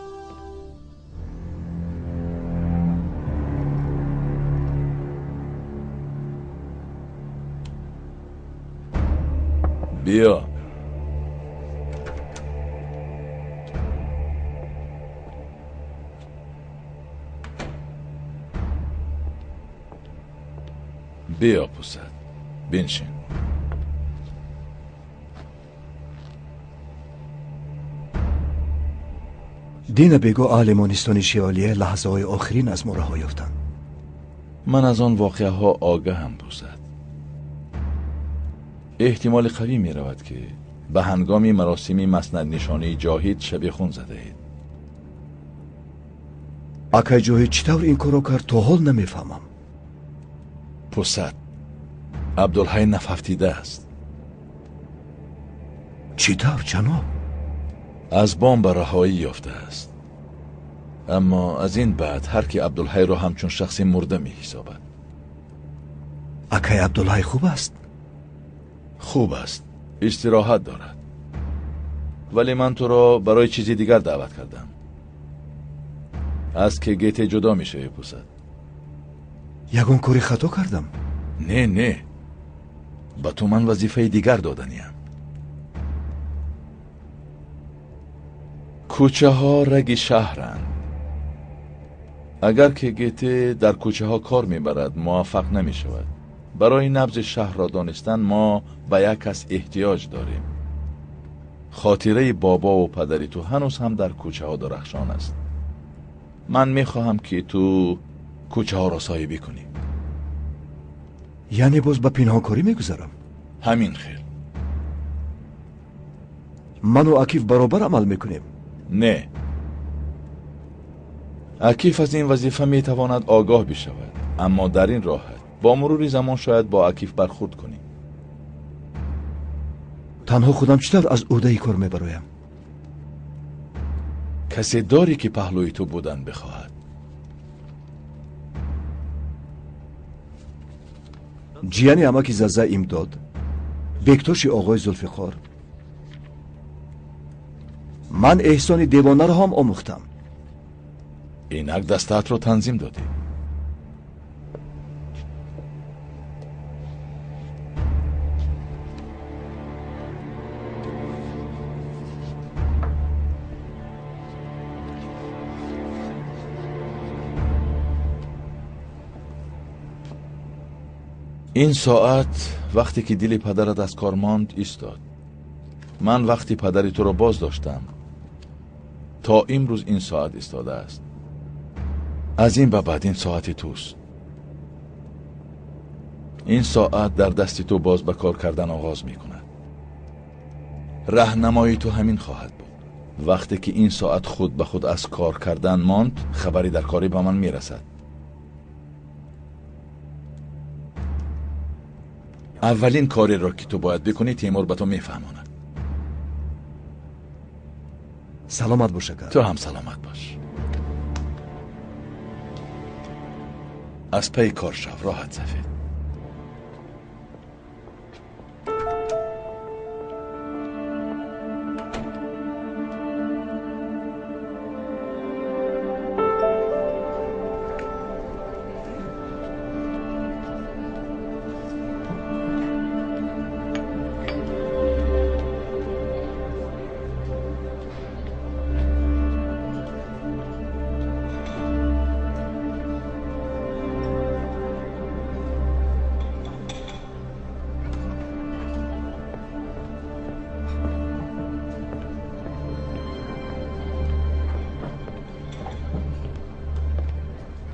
S5: Биё. Биё, пусад, биншин.
S4: Дина бегоҳ аҳли монистони шевалие лаҳзаҳои охирин аз мо раҳо ёфтанд.
S5: Ман аз он воқеаҳо огаҳам, пусад. Эҳтимоли қавӣ меравад, ки ба ҳангоми маросими маснаднишонии Ҷоҳид шабихун задаед.
S4: Акай Ҷоҳид чӣ тавр ин корро кард, то ҳол намефаҳмам.
S5: Пусад, Абдулҳай нафафтида аст.
S4: Чӣ тавр, ҷаноб?
S5: Аз бомба раҳоӣ ёфтааст. Аммо аз ин баъд ҳар ки Абдулҳайро ҳамчун шахси мурда меҳисобад.
S4: Акай Абдулҳай хуб аст?
S5: Хуб аст, истироҳат дорад. Вале ман туро барои чизи дигар даъват кардам. Аз КГТ ҷудо мешавӣ, пусад.
S4: Ягон кори хато кардам?
S5: Не, не. Ба ту ман вазифаи дигар доданиям. Кӯчаҳо раги шаҳранд. Агар КГТ дар кӯчаҳо кор мебарад, муваффақ намешавад. Барои набзи шаҳрро донистан мо ба як кас эҳтиёҷ дорем. Хотираи бобову падари ту ҳанӯз ҳам дар кӯчаҳо дурахшон аст. Ман мехоҳам, ки ту кӯчаҳоро соҳибӣ кунӣ.
S4: Яъне боз ба пинҳонкорӣ мегузарам?
S5: Ҳамин хел.
S4: Ману Акиф баробар амал мекунем?
S5: Не. Акиф аз ин вазифа метавонад огоҳ бишавад, аммо дар ин роҳат бо мурури замон шояд бо Акиф бархӯрд кунем.
S4: Танҳо худам чӣ тавр аз ӯҳдаи кор мебароям?
S5: Касе дорӣ, ки паҳлӯи ту будан бихоҳад?
S4: Ҷияни амаки Заза Имдод, бектоши оғои Зулфиқор. Ман эҳсони девонаро ҳам омӯхтам.
S5: Инак дастаатро танзим додӣ. Ин соат вақте ки дили падарат аз кор монд истод. Ман вақти падари туро боз доштам. То имрӯз ин соат истодааст. Аз ин ба баъд ин соати туст. Ин соат дар дасти ту боз ба кор кардан оғоз мекунад. Раҳнамои ту ҳамин хоҳад буд. Вақте ки ин соат худ ба худ аз кор кардан монд, хабари дар корӣ ба ман мерасад. Аввалин кореро, ки ту бояд бикунӣ, Темур ба ту мефаҳмонад.
S4: Саломат бош, ака.
S5: Ту ҳам саломат бош. Аз пайи кор шав, роҳат сафед.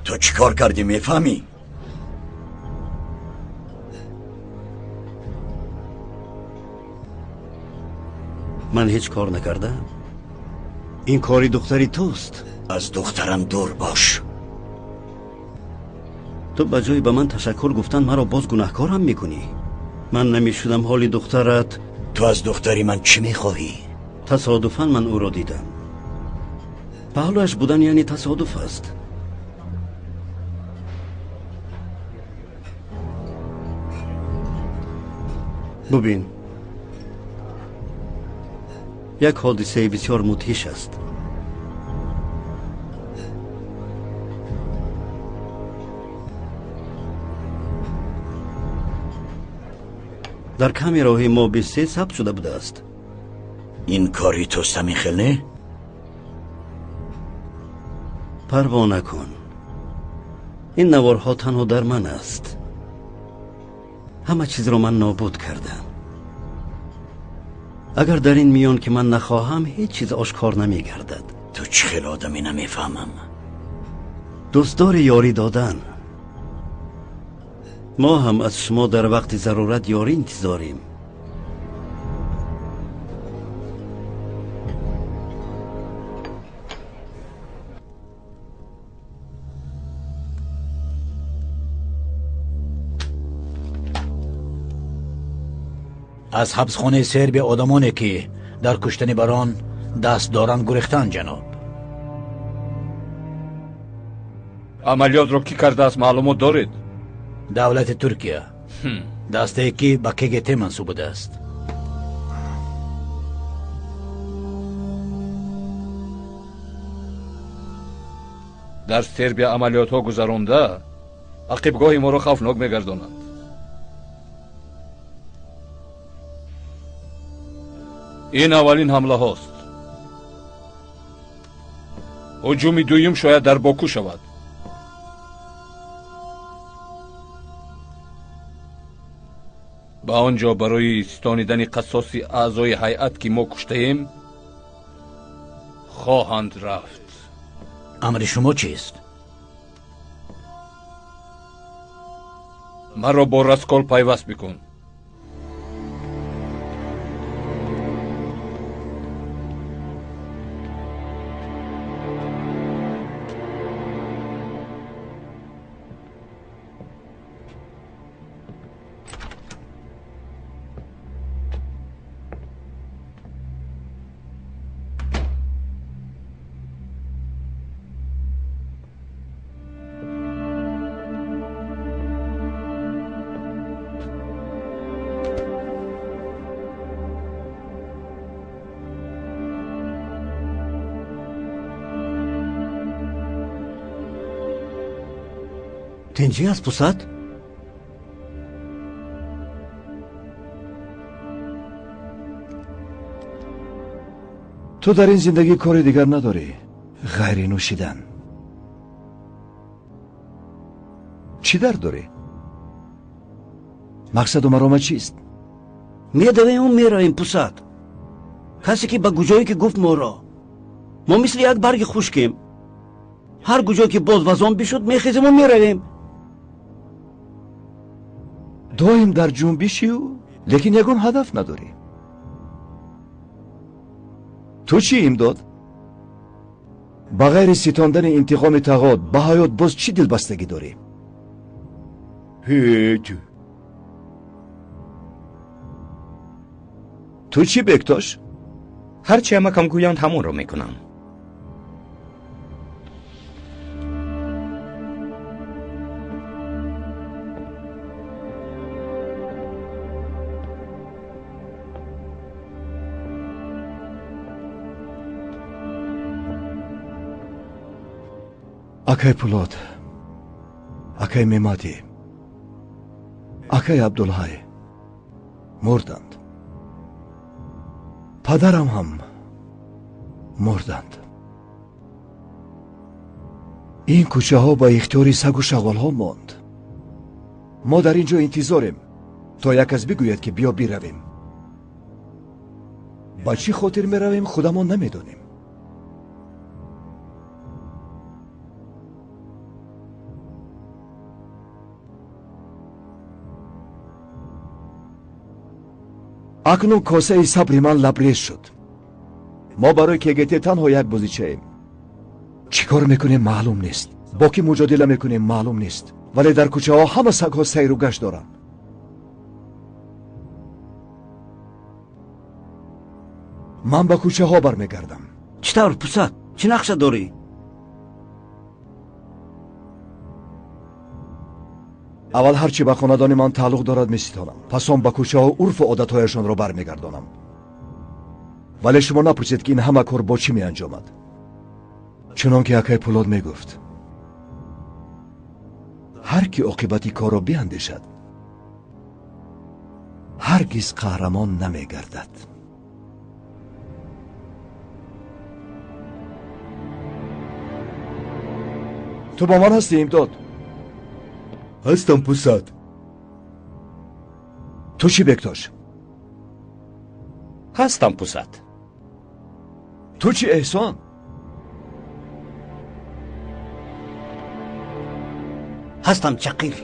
S10: تو چیکار کردی میفهمی؟
S11: من هیچ کار نکردم. این کاری دختری توست.
S10: از دخترم دور باش.
S11: تو به جای به من تشکر گفتن مرا باز گناهکارم میکنی. من نمیشدم حالی دخترت.
S10: تو از دختری من چی میخواهی؟
S11: تصادفاً من او را دیدم. پهلوش بودن یعنی تصادف است. ببین، یک حادثه بسیار مدهش است. در کامراهای ما 23 ثبت شده بوده است.
S10: این کاری توست همین خیل نه؟
S11: پروا نکن. این نوارها تنها در من است. همه چیز را من نابود کردم. اگر در این میان که من نخواهم هیچ چیز آشکار نمیگردد.
S10: تو چه خیلی آدمی نمیفهمم.
S11: دوستدار یاری دادن. ما هم از شما در وقت ضرورت یاری انتظاریم.
S7: Аз ҳабсхонаи Сербия одамоне, ки дар куштани барон даст доранд, гурехтанд, ҷаноб.
S2: Амалиётро кӣ кардааст, маълумот доред?
S7: Давлати Туркия. Дастае ки ба КГТ мансуб будааст.
S2: Дар Сербия амалиётҳо гузаронда ақибгоҳи моро хавфнок мегардонанд. Ин аввалин ҳамлаҳост. Ҳуҷуми дуюм шояд дар Боку шавад. Ба он ҷо барои ситонидани қассоси аъзои ҳайат, ки мо куштаем, хоҳанд рафт.
S7: Амри шумо чист?
S2: Маро бо Раскол пайваст бикун.
S11: Тинҷӣ аст, Пусад?
S4: Ту дар ин зиндагӣ кори дигар надорӣ ғайри нӯшидан. Чӣ дард дорӣ? Мақсаду марома чист?
S11: Медавему меравем, Пусад. Касе ки ба куҷое ки гуфт моро. Мо мисли як барги хушкем. Ҳар куҷо ки боз вазон бишуд, мехезему меравем.
S4: Доим дар ҷунбишию, лекин ягон ҳадаф надорӣ. Ту чӣ Имдод? Ба ғайри ситондани интиқоми тағот ба ҳаёт боз чӣ дилбастагӣ дорӣ?
S8: Ҳеҷ.
S4: Ту чӣ, Бектош?
S18: Ҳарчи амакам гӯянд, ҳамонро мекунам.
S4: Акай Пулод, акай Мематӣ, акай Абдулҳай мурданд. Падарам ҳам мурданд. Ин кӯчаҳо ба ихтиёри сагу шағолҳо монд. Мо дар ин ҷо интизорем, то як кас бигӯяд, ки биё биравем. Ба чӣ хотир меравем, худамон намедонем. Акнун косаи сабри ман лабрез шуд. Мо барои КГТ танҳо як бозичаем. Чӣ кор мекунем, маълум нест. Бо кӣ муҷодила мекунем, маълум нест. Вале дар кӯчаҳо ҳама сагҳо сайру гашт доранд. Ман ба кӯчаҳо бармегардам.
S11: Чӣ тавр, Пусад? Чӣ нақша дорӣ?
S4: Аввал ҳарчи ба хонадони ман тааллуқ дорад меситонам. Пас он ба кӯчаҳо урфу одатҳояшонро бармегардонам. Вале шумо напурсед, ки ин ҳама кор бо чӣ меанҷомад. Чунон ки акай Пулод мегуфт, ҳар ки оқибати корро биандешад, ҳаргиз қаҳрамон намегардад. Ту бо ман ҳастӣ, Имдод?
S8: Ҳастам, Пусад.
S4: Ту чӣ, Бектош?
S18: Ҳастам, Пусад.
S4: Ту чӣ, Эҳсон?
S11: Ҳастам, Чақир.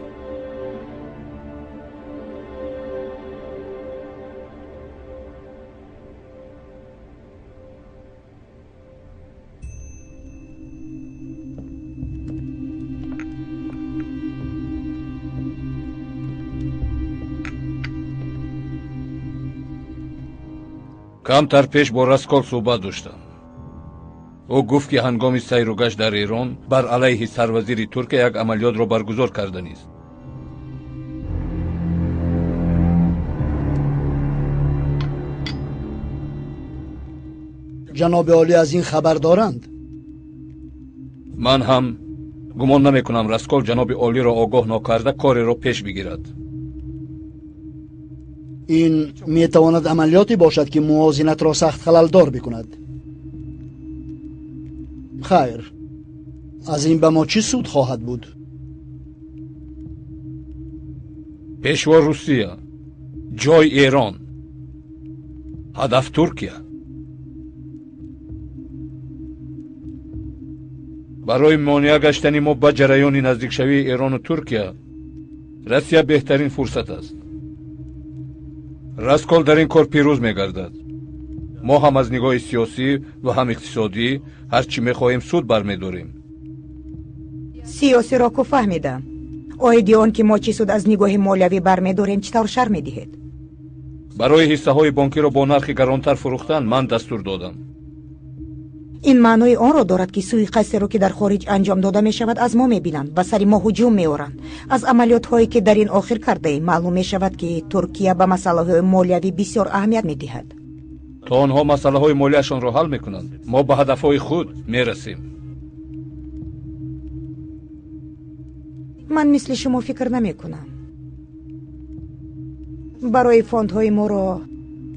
S2: Камтар пеш бо Раскол суҳбат доштам. Ӯ гуфт, ки ҳангоми сайру гашт дар Эрон бар алайҳи сарвазири Туркия як амалиётро баргузор карданист.
S1: Ҷаноби олӣ аз ин хабар доранд?
S2: Ман ҳам гумон намекунам Раскол ҷаноби олиро огоҳ нокарда кореро пеш бигирад.
S1: Ин метавонад амалиёте бошад, ки мувозинатро сахт халалдор бикунад. Хайр, аз ин ба мо чӣ суд хоҳад буд?
S2: Пешво Русия, ҷой Эрон, ҳадаф Туркия. Барои монеа гаштани мо ба ҷараёни наздикшавии Эрону Туркия, Россия беҳтарин фурсат аст. Раскол дар ин кор пирӯз мегардад. Мо ҳам аз нигоҳи сиёсӣ ва ҳам иқтисодӣ ҳар чӣ мехоҳем суд бармедорем.
S9: Сиёсиро ку фаҳмидам. Оиди он ки мо чӣ суд аз нигоҳи молиявӣ бармедорем, чӣ тавр шарҳ медиҳед?
S2: Барои ҳиссаҳои бонкиро бо нархи гаронтар фурӯхтан ман дастур додам.
S9: Ин маънои онро дорад, ки суиқасдеро, ки дар хориҷ анҷом дода мешавад, аз мо мебинанд ва сари мо ҳуҷум меоранд. Аз амалиётҳое, ки дар ин охир кардаем, маълум мешавад, ки Туркия ба масъалаҳои молиявӣ бисёр аҳамият медиҳад.
S2: То онҳо масъалаҳои молияшонро ҳал мекунанд, мо ба ҳадафҳои худ мерасем.
S9: Ман мисли шумо фикр намекунам. Барои фондҳои моро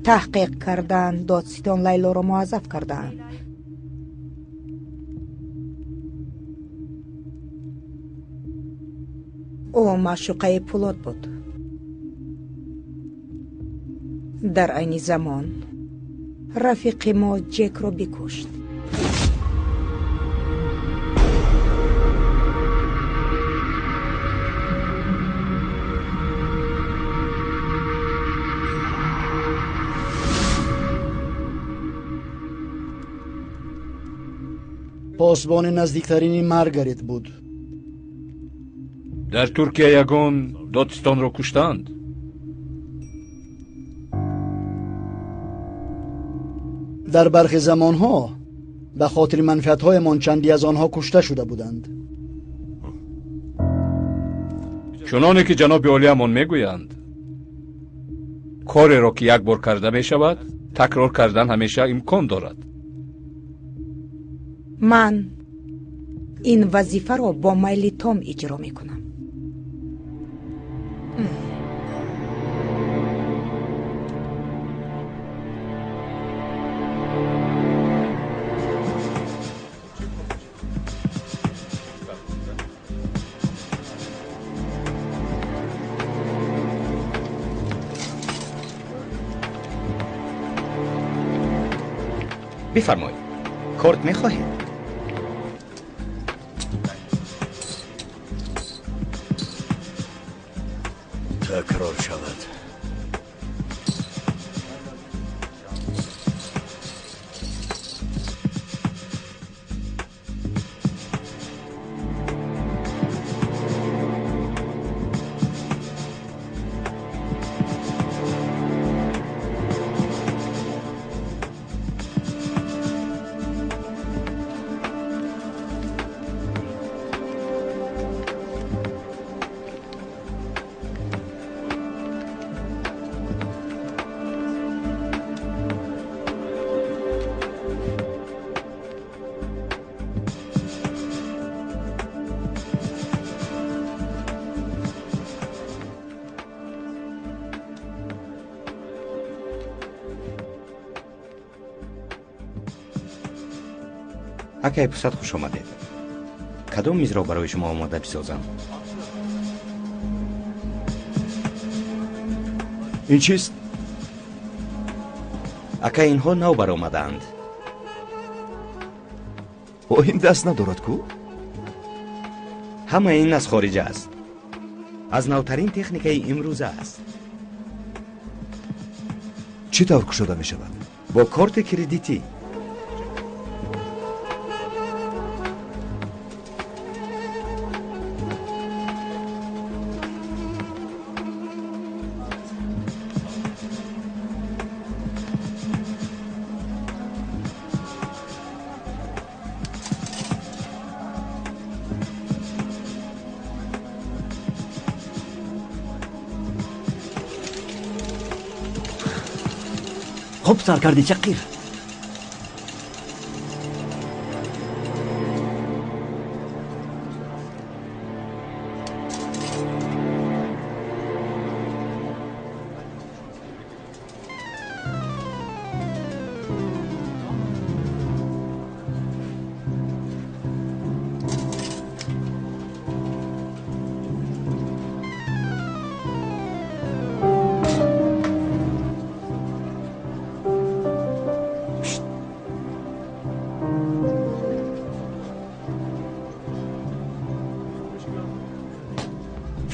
S9: таҳқиқ кардан, додситон Лайлоро муаззаф кардаанд. Ӯ маъшуқаи Пулод буд. Дар айни замон рафиқи мо Ҷекро бикушт.
S1: Посбони наздиктарини Маргарет буд.
S2: Дар Туркия ягон додстонро куштанд?
S1: Дар бархе замонҳо ба хотири манфиатҳоямон чанде аз онҳо кушта шуда буданд.
S2: Чуноне ки ҷаноби олиямон мегӯянд, кореро ки як бор карда мешавад, такрор кардан ҳамеша имкон дорад.
S9: Ман ин вазифаро бо майли том иҷро мекунам.
S18: Бифармоед, корт мехоҳед?
S10: Такрор шавад.
S18: Акай Пусад, хуш омадед. Кадом мизро барои шумо омода бисозам?
S4: Ин чист?
S18: Ака, инҳо нав баромадаанд.
S4: О, ин даст надорад ку?
S18: Ҳама ин аз хориҷа аст. Аз навтарин техникаи имрӯза аст.
S4: Чӣ тавр кушода мешавад?
S18: Бо корти кредитӣ.
S11: Хуб сар кардӣ, чаққир.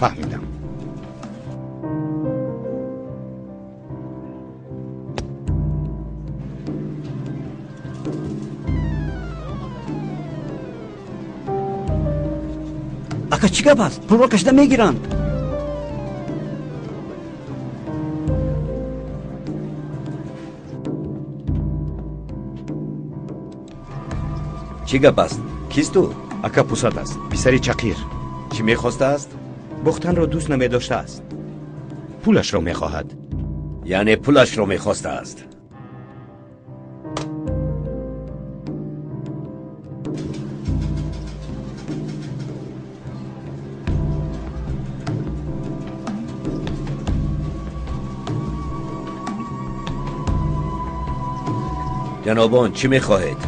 S18: Фаҳмидам.
S11: Ака, чӣ гап аст? Пулро кашида мегиранд.
S17: Чӣ гап аст? Кист ӯ?
S18: Ака, Пусат аст, писари Чақир.
S17: Чӣ мехостааст?
S18: Бохтанро дӯст намедоштааст, пулашро мехоҳад.
S17: Яъне пулашро мехостааст. Ҷанобон, чӣ мехоҳед?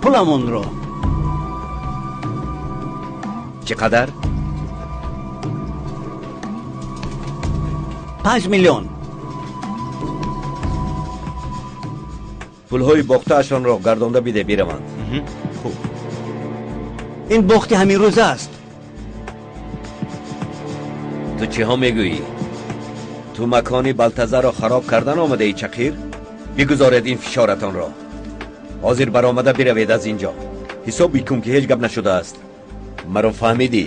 S11: Пуламонро.
S17: Чӣ қадар?
S11: 5 миллион.
S17: Пулҳои бохтаашонро гардонда биде, бираванд.
S18: Хуб.
S11: Ин бохти ҳамин рӯза аст.
S17: Ту чиҳо мегӯӣ? Ту макони Балтазарро хароб кардан омадаӣ, Чақир? Бигузоред ин фишоратонро. Ҳозир баромада биравед аз ин ҷо. Ҳисоб бикун, ки ҳеҷ гап нашудааст. Маро фаҳмидӣ?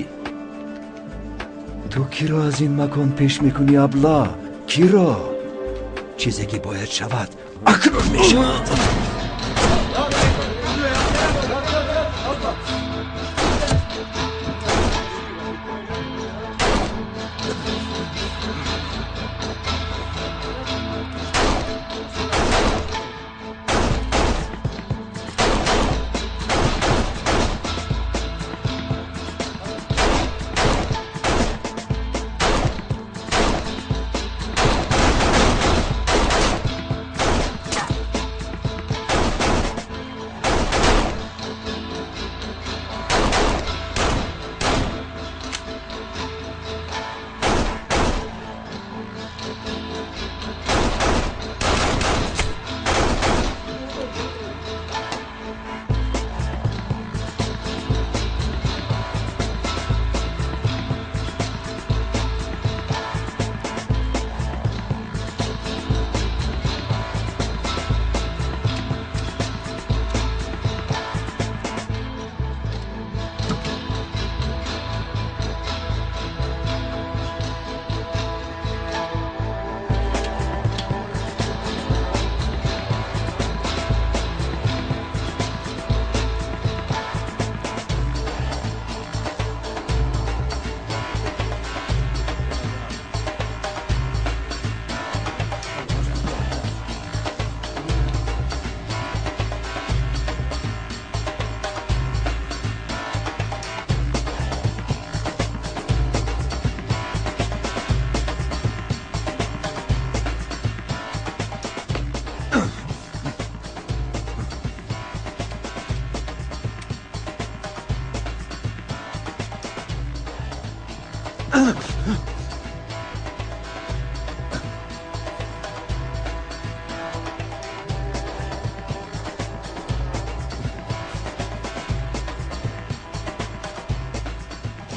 S4: Ту киро аз ин макон пеш мекунӣ, абла? Киро? Чизе ки бояд шавад, акнун мешавад.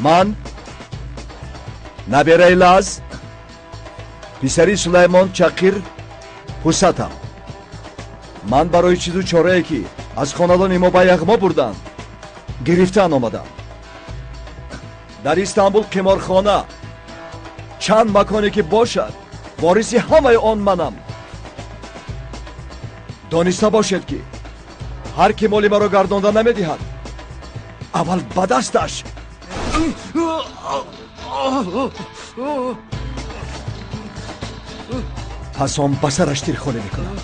S4: Ман набераи Лаз, писари Сулаймон Чақир Пусатам. Ман барои чизу чорае, ки аз хонадони мо ба яғмо бурданд, гирифтан омадам. Дар Истанбул қиморхона чанд маконе ки бошад, вориси ҳамаи он манам. Дониста бошед, ки ҳар ки моли маро гардонда намедиҳад, аввал ба дасташ пас он ба сараш тирхолӣ мекунам.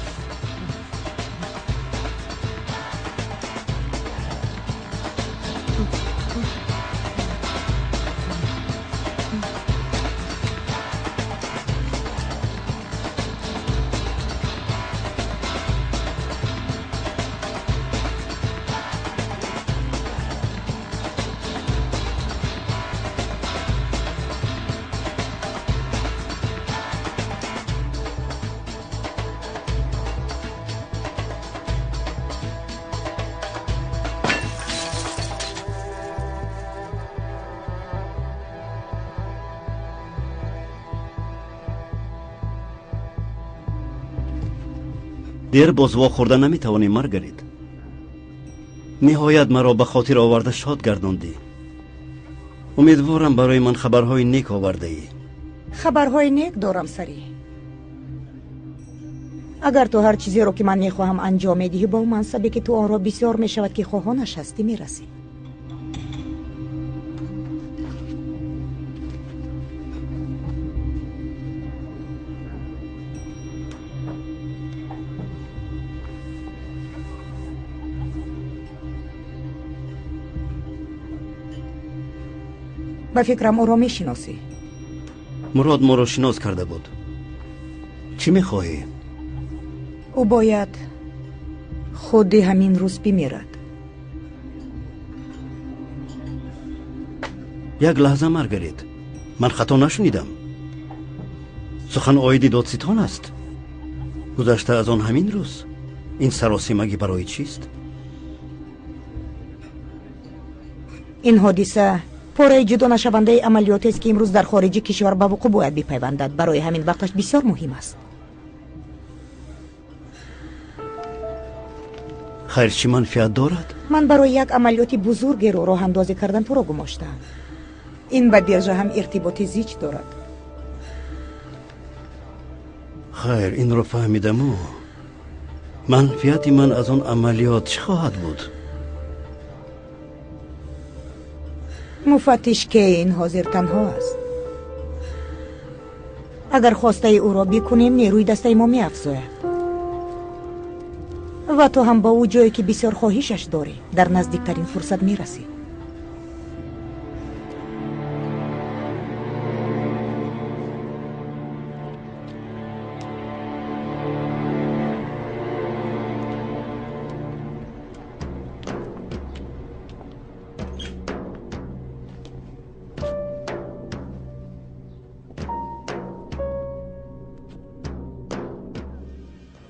S11: Дер боз вохӯрда наметавонем, Маргарит. Ниҳоят маро ба хотир оварда шод гардондӣ. Умедворам барои ман хабарҳои нек овардаӣ.
S9: Хабарҳои нек дорам, Сари. Агар ту ҳар чизеро ки ман мехоҳам анҷом медиҳӣ, бо мансабе ки ту онро бисёр мешавад ки хоҳонаш ҳастӣ мерасӣ. Ба фикрам ӯро мешиносӣ.
S11: Мурод моро шинос карда буд. Чӣ мехоҳӣ?
S9: Ӯ бояд худи ҳамин рӯз бимирад.
S11: Як лаҳза, Маргарит, ман хато нашунидам. Сухан оиди додситон аст. Гузашта аз он ҳамин рӯз ин саросимагӣ барои чист?
S9: Ин ҳодиса пораи ҷудонашавандаи амалиётест, ки имрӯз дар хориҷи кишвар ба вуқӯъ бояд бипайвандад. Барои ҳамин вақташ бисёр муҳим аст.
S11: Хайр, чӣ манфиат дорад?
S9: Ман барои як амалиёти бузургеро роҳандозӣ кардан туро гумоштаам. Ин ба биржа ҳам иртиботи зич дорад.
S11: Хайр, инро фаҳмидаму манфиати ман аз он амалиёт чӣ хоҳад буд?
S9: Муфаттиш Кейн ҳозир танҳо аст. Агар хостаи ӯро бикунем, нерӯи дастаи мо меафзояд ва ту ҳам ба ӯ ҷое ки бисёр хоҳишаш дорӣ дар наздиктарин фурсат мерасӣ.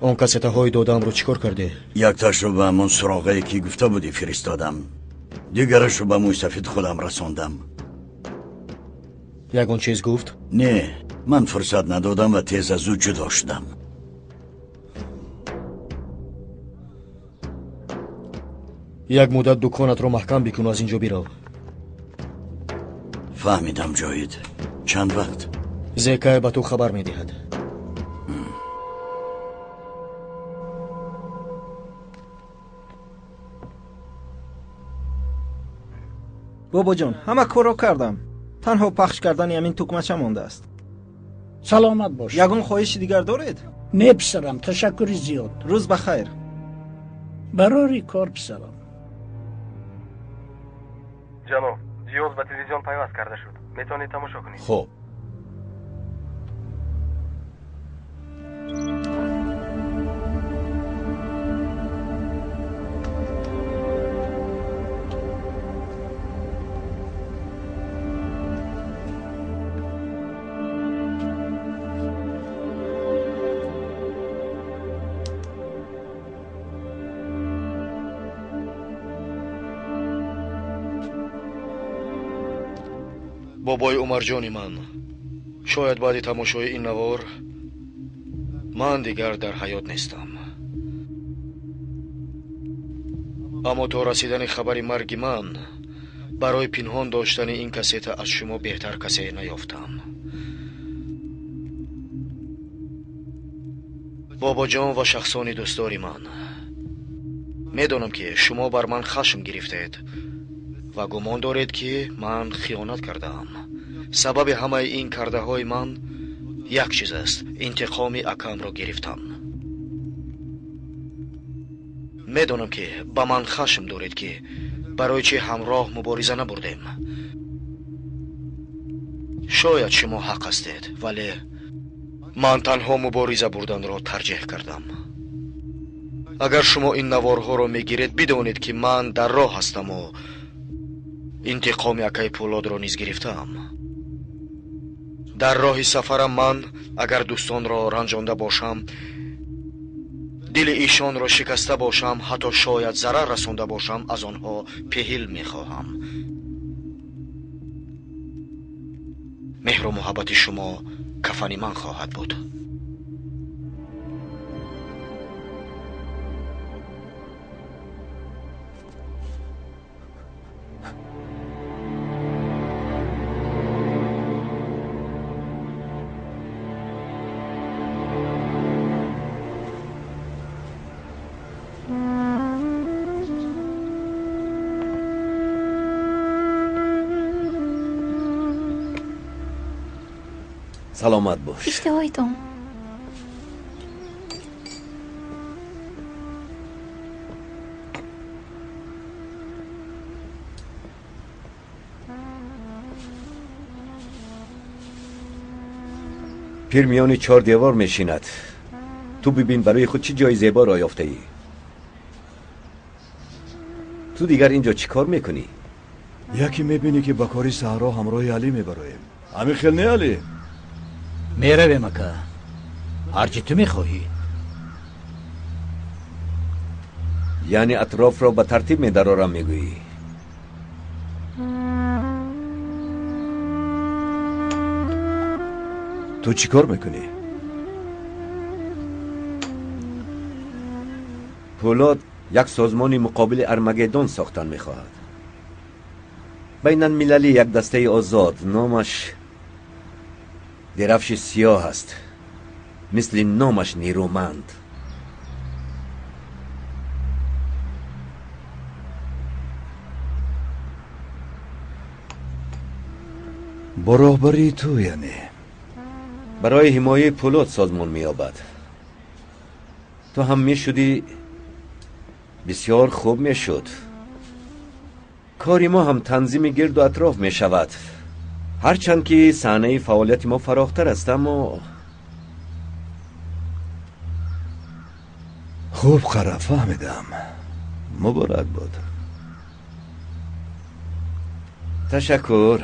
S12: Он кассетаҳои додаамро чӣ кор кардӣ?
S6: Якташро ба ҳамон суроғае ки гуфта будӣ фиристодам, дигарашро ба мӯйсафид худам расондам.
S12: Ягон чиз гуфт?
S6: Не, ман фурсат надодам ва тез аз ӯ ҷудо шудам.
S12: Як муддат дуконатро маҳкам бикуну аз ин ҷо бирав.
S6: Фаҳмидам, Ҷоҳид. Чанд вақт?
S12: Зекай ба ту хабар медиҳад.
S19: Бобоҷон, ҳама корро кардам. Танҳо пахш кардани ҳамин тукмача мондааст.
S13: Саломат бош.
S19: Ягон хоҳиши дигар доред?
S13: Не, писарам, ташаккури зиёд.
S19: Рӯз ба хайр.
S13: Барори кор, писарам.
S14: Ҷаноб, ҷиҳоз ба телевизион пайваст карда шуд. Метавонед тамошо кунед.
S5: Хуб.
S12: Бобои Умарҷони ман, шояд баъди тамошои ин навор ман дигар дар ҳаёт нестам. Аммо то расидани хабари марги ман барои пинҳон доштани ин кассета аз шумо беҳтар касе наёфтам. Бобоҷон ва шахсони дӯстдори ман, медонам ки шумо бар ман хашм гирифтед ва гумон доред ки ман хиёнат кардаам. Сабаби ҳамаи ин кардаҳои ман як чиз аст: интиқоми акамро гирифтан. Медонам ки ба ман хашм доред ки барои чӣ ҳамроҳ мубориза набурдем. Шояд шумо ҳақ ҳастед, вале ман танҳо мубориза бурданро тарҷеҳ кардам. Агар шумо ин наворҳоро мегиред, бидонед ки ман дар роҳ ҳастаму интиқоми акаи Пӯлодро низ гирифтаам. Дар роҳи сафарам ман агар дӯстонро ранҷонда бошам, дили ишонро шикаста бошам, ҳатто шояд зарар расонда бошам, аз онҳо пеҳил мехоҳам. Меҳру муҳаббати шумо кафани ман хоҳад буд.
S17: Саломат бош.
S16: Иштиҳои таом.
S17: Пир миёни чор девор мешинад. Ту бибин барои худ чӣ ҷои зебо ро ёфтаӣ. Ту дигар инҷо чӣ кор мекунӣ?
S4: Яке мебинӣ ки ба кори саҳро ҳамроҳи Алӣ мебароем. Ҳамин хел не, Алӣ?
S7: Меравем, ака. Ҳарчи ту мехоҳӣ.
S17: Яъне атрофро ба тартиб медарорам, мегӯӣ?
S4: Ту чӣ кор мекунӣ?
S17: Пӯлод як созмони муқобили Армагеддон сохтан мехоҳад. Байналмилалӣ як дастаи озод, номаш Дерафши Сиёҳ аст. Мисли номаш нерӯманд.
S4: Бо роҳбарии ту яъне?
S17: Барои ҳимояи Пӯлод созмон меёбад. Ту ҳам мешудӣ, бисёр хуб мешуд. Кори мо ҳам танзими гирду атроф мешавад. Ҳарчанд ки саҳнаи фаъолияти мо фарохтар аст, аммо
S4: хуб, қара, фаҳмидам. Муборак бод.
S17: Ташаккур.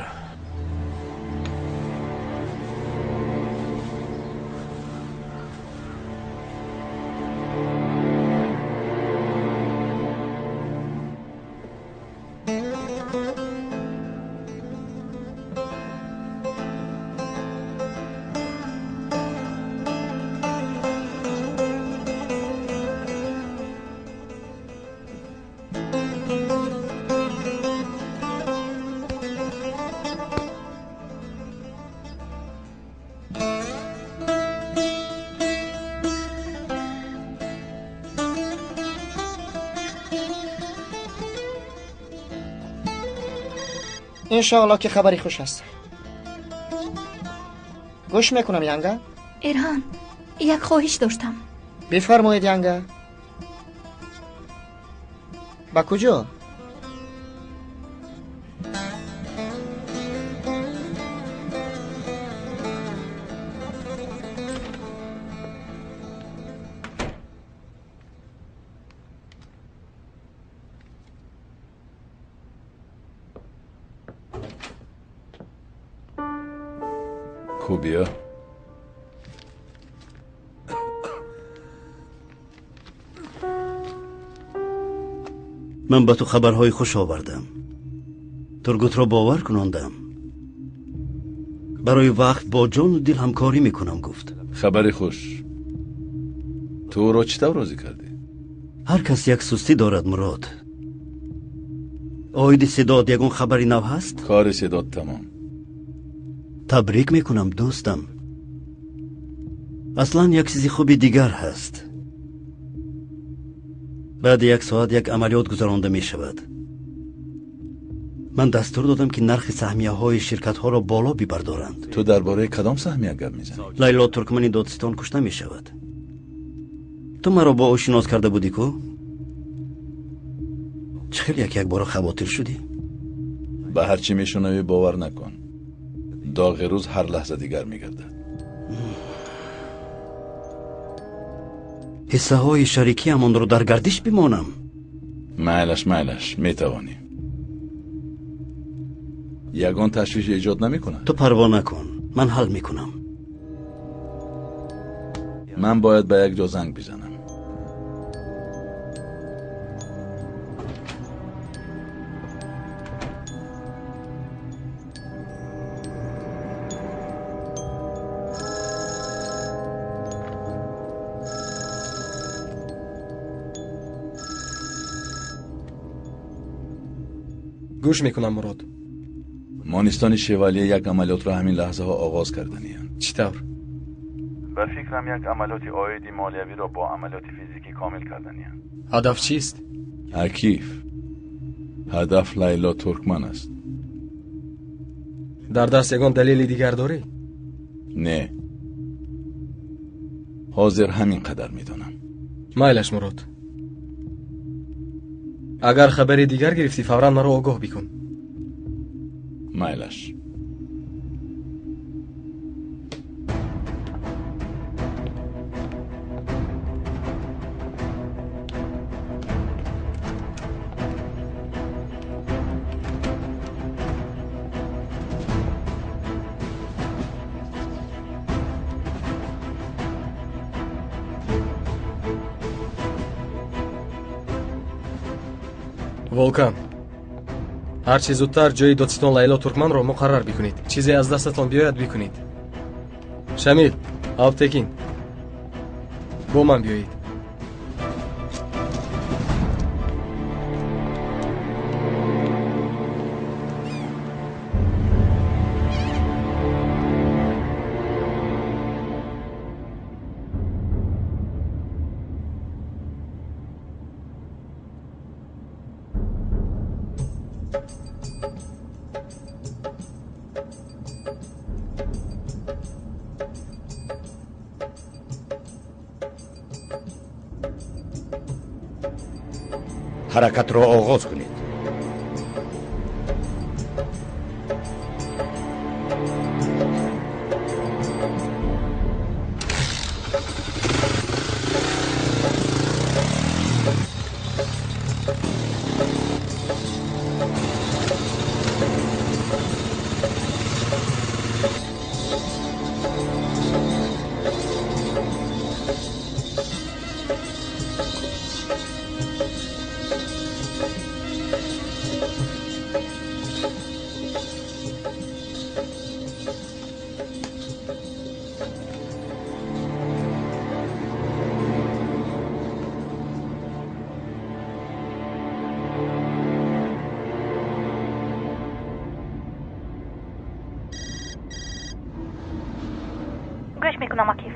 S3: Иншоалло ки хабари хуш аст. Гӯш мекунам, янга.
S16: Эрҳан, як хоҳиш доштам.
S3: Бифармоед, янга. Ба куҷо?
S5: Кубия.
S11: Ман ба ту хабарҳои хуш овардам. Тургутро бовар кунондам. Барои вақт бо ҷону дил ҳамкорӣ мекунам, гуфт.
S5: Хабари хуш. Ту ӯро чӣ тавр розӣ кардӣ?
S11: Ҳар кас як сустӣ дорад, Мурод. Оиди Седод ягон хабари нав ҳаст?
S5: Кори Седод тамом.
S11: Табрик мекунам, дӯстам. Аслан як чизи хуби дигар ҳаст. Баъди як соат як амалиёт гузаронда мешавад. Ман дастур додам, ки нархи саҳмияҳои ширкатҳоро боло бибардоранд.
S5: Ту дар бораи кадом саҳмия гап мезанӣ?
S11: Лайло Туркмани додситон кушта мешавад. Ту маро бо ӯ шинос карда будӣ ку? Чӣ хел як якбора хавотир шудӣ?
S5: Ба ҳар чӣ мешунавӣ бовар накун. Доғи рӯз ҳар лаҳза дигар мегардад.
S11: Ҳиссаҳои шарикиамонро дар гардиш бимонам.
S5: Майлаш, майлаш, метавонӣ. Ягон ташвиш эҷод намекунад?
S11: Ту парво накун, ман ҳал мекунам.
S5: Ман бояд ба як ҷо занг бизанам.
S14: Гӯш мекунам, Мурод.
S5: Монистони Шевалие як амалиётро ҳамин лаҳзаҳо оғоз карданианд.
S14: Чӣ тавр?
S5: Ба фикрам, як амалиёти оиди молиявиро бо амалиёти физикӣ комил карданианд.
S14: Ҳадаф чист?
S5: Акиф, ҳадаф Лайло Туркман аст.
S14: Дар даст ягон далели дигар дорӣ?
S5: Не, ҳозир ҳамин қадар медонам.
S14: Майлаш, Мурод, агар хабари дигар гирифтӣ, фавран маро огоҳ бикун.
S5: Майлаш.
S14: Волкан, ҳарчи зудтар ҷои додситон Лайло Туркманро муқаррар бикунед. Чизе аз дастатон биёяд, бикунед. Шамил, Алптекин, бо ман биёед.
S17: Ҳаракатро оғоз кунед.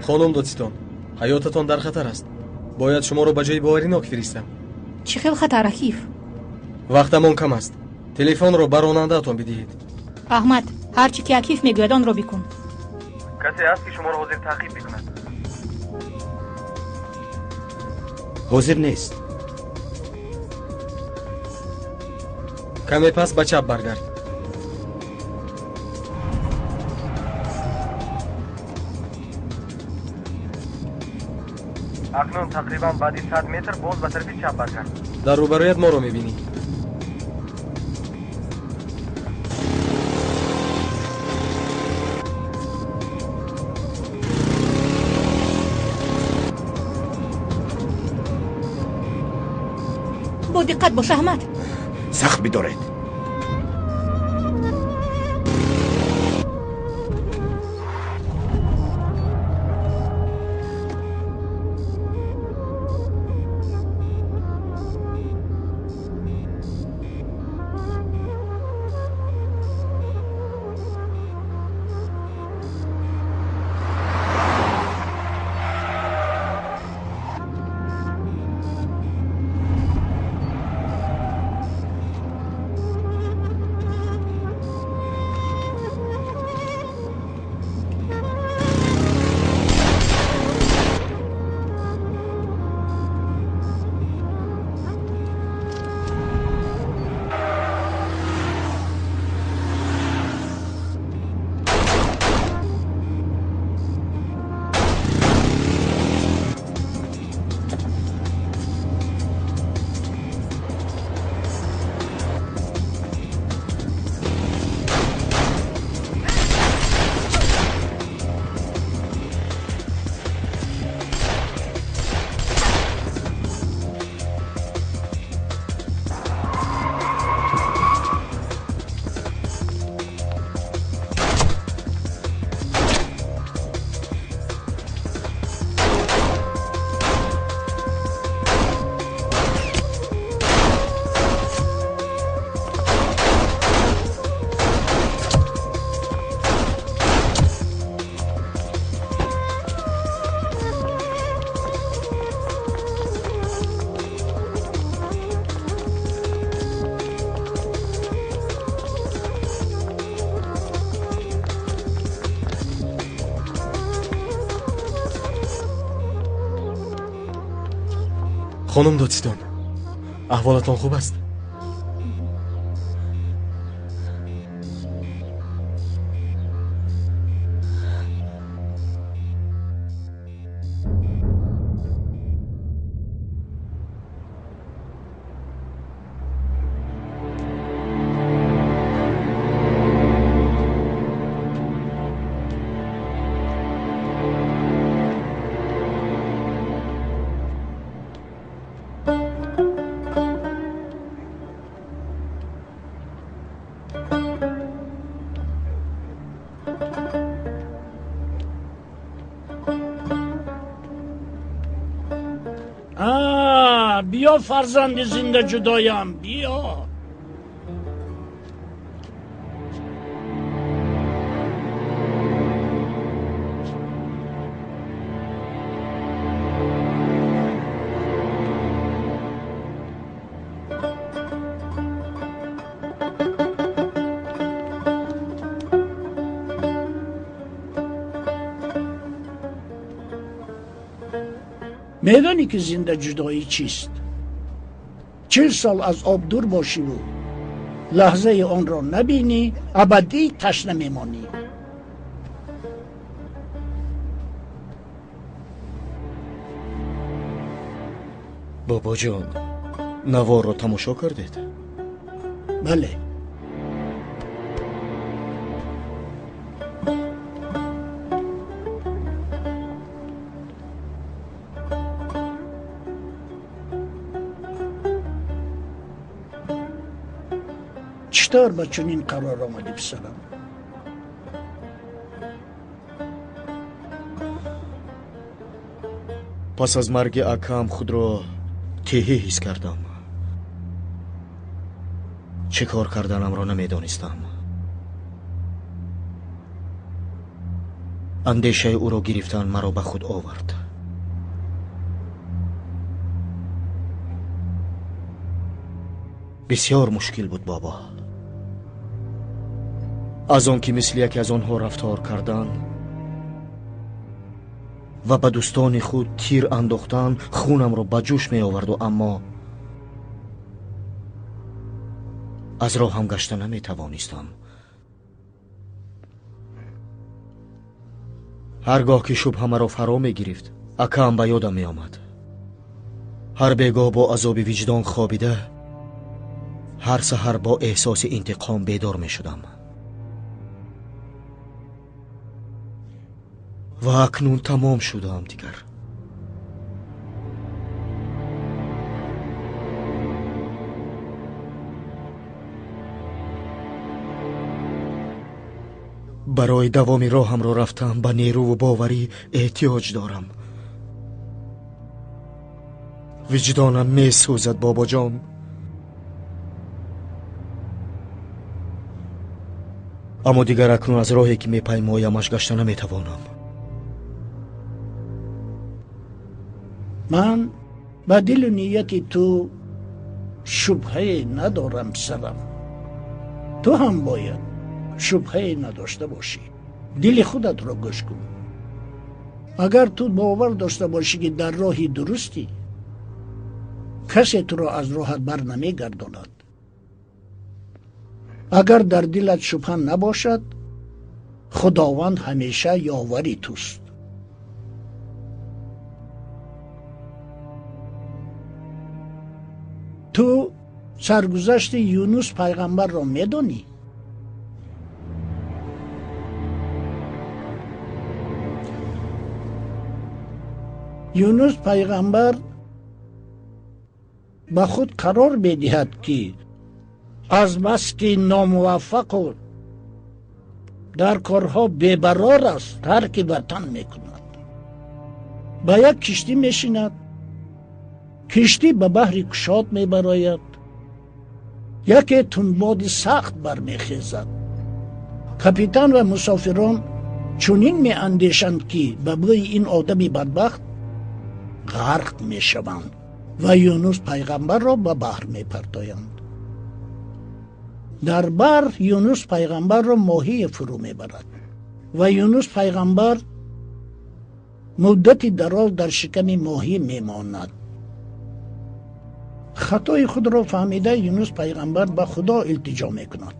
S14: Хонум додситон, ҳаётатон дар хатар аст. Бояд шуморо ба ҷои боваринок фиристам.
S16: Чӣ хел хатар, Акиф?
S14: Вақтамон кам аст. Телефонро ба ронандаатон бидиҳед.
S16: Аҳмад, ҳар чӣ ки Акиф мегӯяд, онро бикун.
S14: Касе ҳаст, ки шуморо ҳозир таъқиб мекунад.
S18: Ҳозир нест.
S14: Каме пас ба чап баргард. Акнун тақрибан баъди 100 метр боз ба тарафи чап баргард. Дар рӯбарӯят моро мебинӣ.
S16: Бо диққат бош, Аҳмад.
S18: Сахт бидоред.
S14: Хонум додситон, аҳволатон хуб аст?
S13: Биё фарзанди зинда ҷудоям, биё. Медонӣ ки зинда ҷудоӣ чист? 40 сол аз об дур бошиву лаҳзаи онро набинӣ, абадӣ ташна мемонӣ.
S12: Бобоҷон, наворро тамошо кардед?
S13: Бале. Чӣ тавр ба чунин қарор омадӣ, писарам?
S12: Пас аз марги акам худро теҳӣ ҳис кардам. Чӣ кор карданамро намедонистам. Андешаи ӯро гирифтан маро ба худ овард. Бисёр мушкил буд, бобо. Аз он ки мисли яке аз онҳо рафтор кардан ва ба дӯстони худ тир андохтан хунамро ба ҷӯш меоварду, аммо аз роҳам гашта наметавонистам. Ҳар гоҳ ки шубҳа маро фаро мегирифт, акаам ба ёдам меомад. Ҳар бегоҳ бо азоби виҷдон хобида, ҳар саҳар бо эҳсоси интиқом бедор мешудам. Ва акнун тамом шудаам дигар. Барои давоми роҳамро рафтан ба нерӯву боварӣ эҳтиёҷ дорам. Виҷдонам месӯзад, бобоҷон. Аммо дигар акнун аз роҳе ки мепаймоямаш гашта наметавонам.
S13: Ман ба дилу нияти ту шубҳае надорам, писарам. Ту ҳам бояд шубҳае надошта бошӣ. Дили худатро гӯш кун. Агар ту бовар дошта бошӣ, ки дар роҳи дурустӣ, касе туро аз роҳат бар намегардонад. Агар дар дилат шубҳа набошад, Худованд ҳамеша ёвари туст. Ту саргузашти Юнус пайғамбарро медонӣ? Юнус пайғамбар ба худ қарор медиҳад, ки азбаски номуваффақу дар корҳо бебарор аст, тарки ватан мекунад. Ба як киштӣ мешинад. Киштӣ ба баҳри кушод мебарояд. Яке тунбоди сахт бармехезад. Капитан ва мусофирон чунин меандешанд, ки ба бӯи ин одами бадбахт ғарқ мешаванд ва Юнус пайғамбарро ба баҳр мепартоянд. Дар баҳр Юнус пайғамбарро моҳие фурӯ мебарад ва Юнус пайғамбар муддати дароз дар шиками моҳӣ мемонад. Хатои худро фаҳмида Юнус пайғамбар ба Худо илтиҷо мекунад.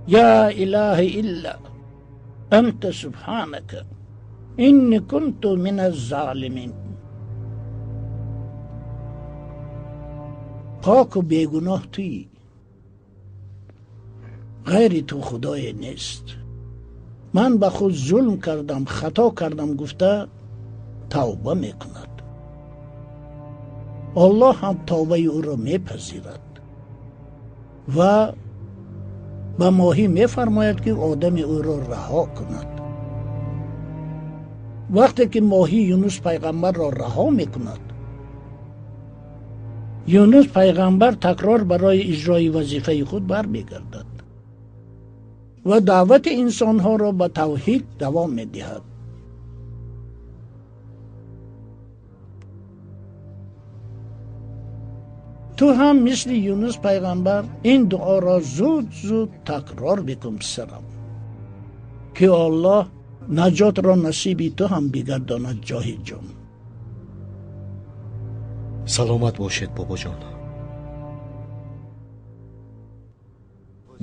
S13: Я илаҳа илла анта субҳанака инни кунту миназ-золимин. Поку бегуноҳ туӣ, ғайри ту худое нест. Ман ба худ зулм кардам, хато кардам гуфта тавба мекунад. Аллоҳ ҳам тавбаи ӯро мепазирад ва ба моҳӣ мефармояд, ки одами ӯро раҳо кунад. Вақте ки моҳӣ Юнус пайғамбарро раҳо мекунад, Юнус пайғамбар такрор барои иҷрои вазифаи худ бармегардад ва даъвати инсонҳоро ба тавҳид давом медиҳад. Ту ҳам мисли Юнус пайғамбар ин дуоро зуд-зуд такрор бикун, писарам, ки Аллоҳ наҷотро насиби ту ҳам бигардонад. Ҷоҳидҷон,
S12: саломат бошед, бобоҷон.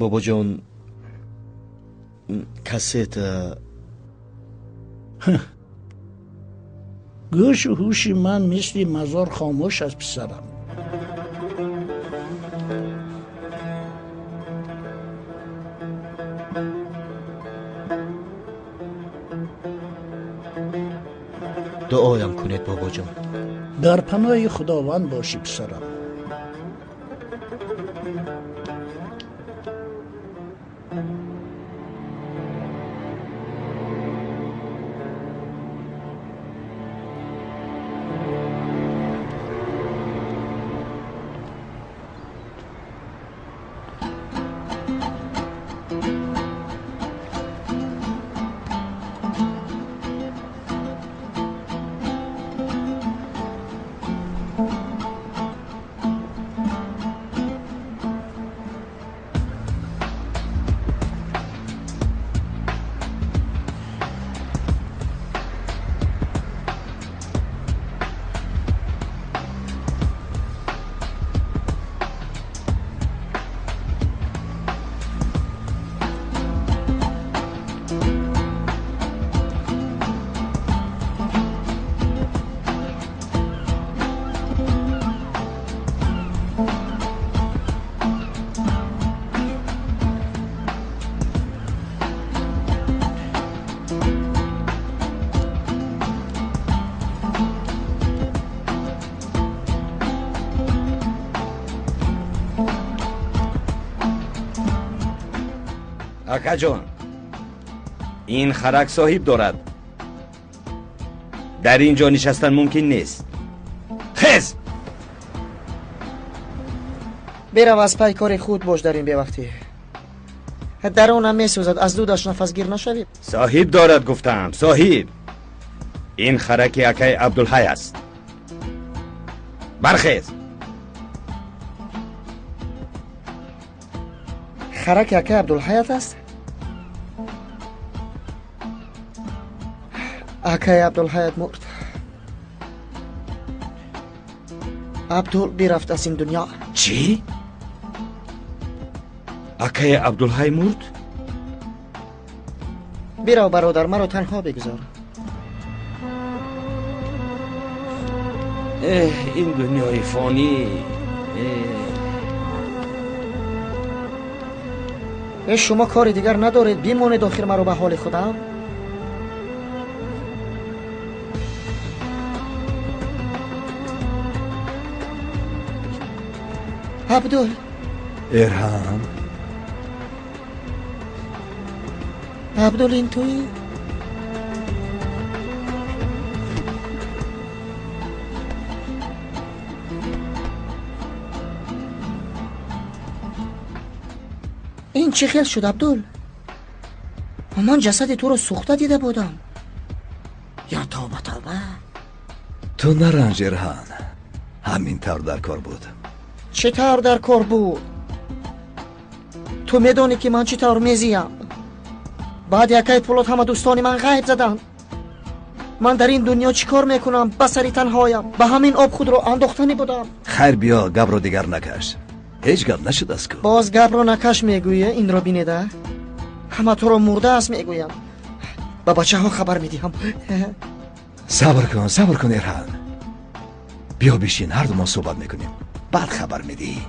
S12: Бобоҷон, кассета.
S13: Гӯшу ҳуши ман мисли мазор хомӯш аст, писарам.
S12: Дуоям кунед, бобоҷон.
S13: Дар паноҳи Худованд бошӣ, писарам.
S17: Акаҷон, ин харак соҳиб дорад. Дар ин ҷо нишастан мумкин нест. Хез!
S3: Бирав, аз пай кори худ бош дар ин бевақтӣ. Даронам месӯзад, аз дудаш нафасгир нашавӣ.
S17: Соҳиб дорад, гуфтам, соҳиб. Ин хараки акаи Абдулҳай аст. Бархез!
S3: Хараки акаи Абдулҳаят аст? Акаи Абдулҳаят мурд. Абдул бирафт аз ин дунё.
S17: Чӣ? Акаи Абдулҳай мурд?
S3: Бирав, бародар, маро танҳо бигузор.
S17: Эҳ, ин дунёи фонӣ.
S3: Э, шумо кори дигар надоред, бимонед охир маро ба ҳоли худам. Абдул.
S4: Эрҳан.
S3: Абдул, ин туӣ? Ин чӣ хел шуд, Абдул? Ман ҷасади туро сӯхта дида будам. Я тавба, тавба.
S4: Ту наранҷ, Эрҳан. Ҳамин тавр дар кор буд.
S3: Чӣ тавр дар кор буд? Ту медонӣ, ки ман чӣ тавр мезиям. Баъди акаи Пулод ҳама дӯстони ман ғайб заданд. Ман дар ин дунё чӣ кор мекунам? Ба сари танҳоям. Ба ҳамин об худро андохтанӣ будам.
S4: Хайр, биё, гапро дигар накаш. Ҳеҷ гап нашудааст ку.
S3: Боз гапро накаш мегӯӣ? Инро бинеда. Ҳама туро мурда аст мегӯям. Ба бачаҳо хабар медиҳам.
S4: Сабр кун, сабр кун, Эрҳан. Биё бишин, ҳар ду мо суҳбат мекунем. Баъд хабар медиҳӣ.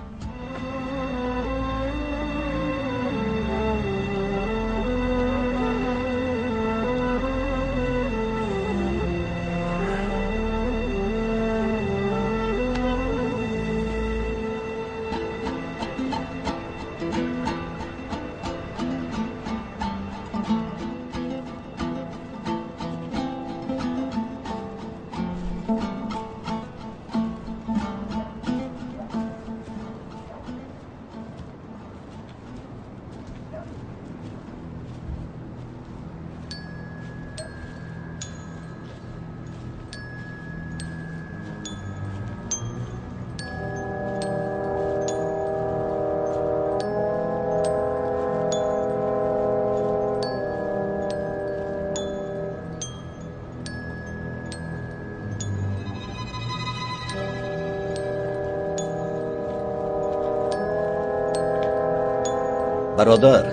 S17: Бародар,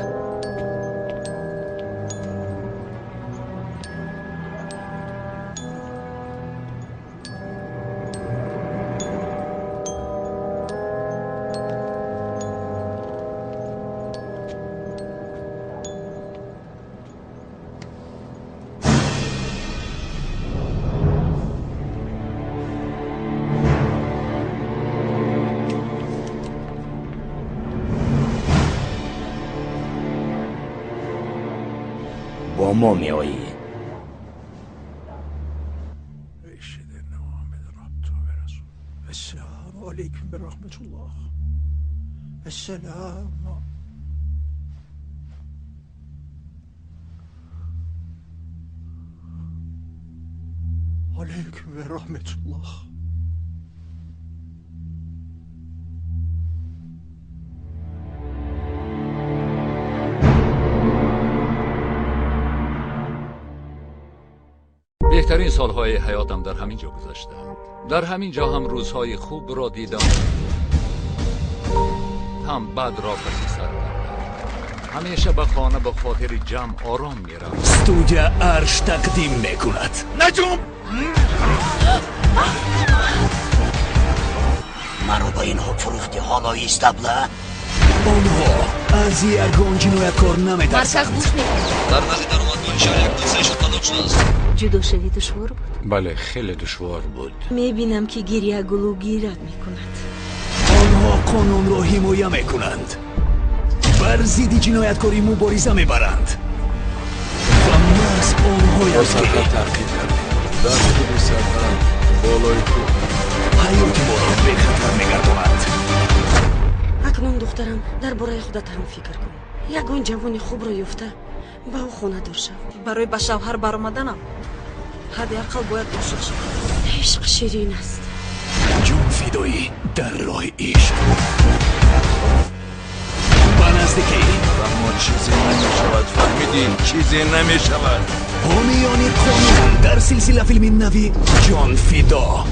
S17: با ما می آیی.
S13: السلام علیکم و رحمت الله. السلام. علیکم و رحمت الله.
S2: بهترین سالهای حیاتم در همین جا گذشتند. در همین جا هم روزهای خوب را دیدم، هم بد را پسی سر کردم. همیشه به خانه به خاطر جمع آرام میرم.
S20: استودیا ارش تقدیم میکند.
S5: نجوم
S10: مرا با اینها فروختی، حالا ایستابله.
S20: آنها از یگان جنایتکار نمیترسند.
S21: در نزد درآمدگاه شهر یک دو سه طلاق شده است.
S22: جداشوی دشوار بود؟
S21: بله، خیلی دشوار بود.
S22: میبینم که گریه گلوگیرت میکند.
S20: آنها قانون را حمایه میکنند، بر ضد جنایتکاری مبارزه میبرند و محض آنهایند که
S21: تحقیق کردیم در خود سرحد بالای کوه
S20: حیات ما را به خطر میگردانند.
S22: اکنون دخترم در باره خودت هم فکر کن. یگان جوان خوب را یافته به او خانه دار شو.
S23: برای به شوهر برآمدنم حداقل باید عاشق شوم.
S22: عشق شیرین است.
S20: جون فدایی در راه عشق. به نزدیکی
S5: اما چیزی نمیشود، فهمیدی؟ چیزی نمیشود.
S20: حامیان قانون در سلسله فیلم نوی جان فدا.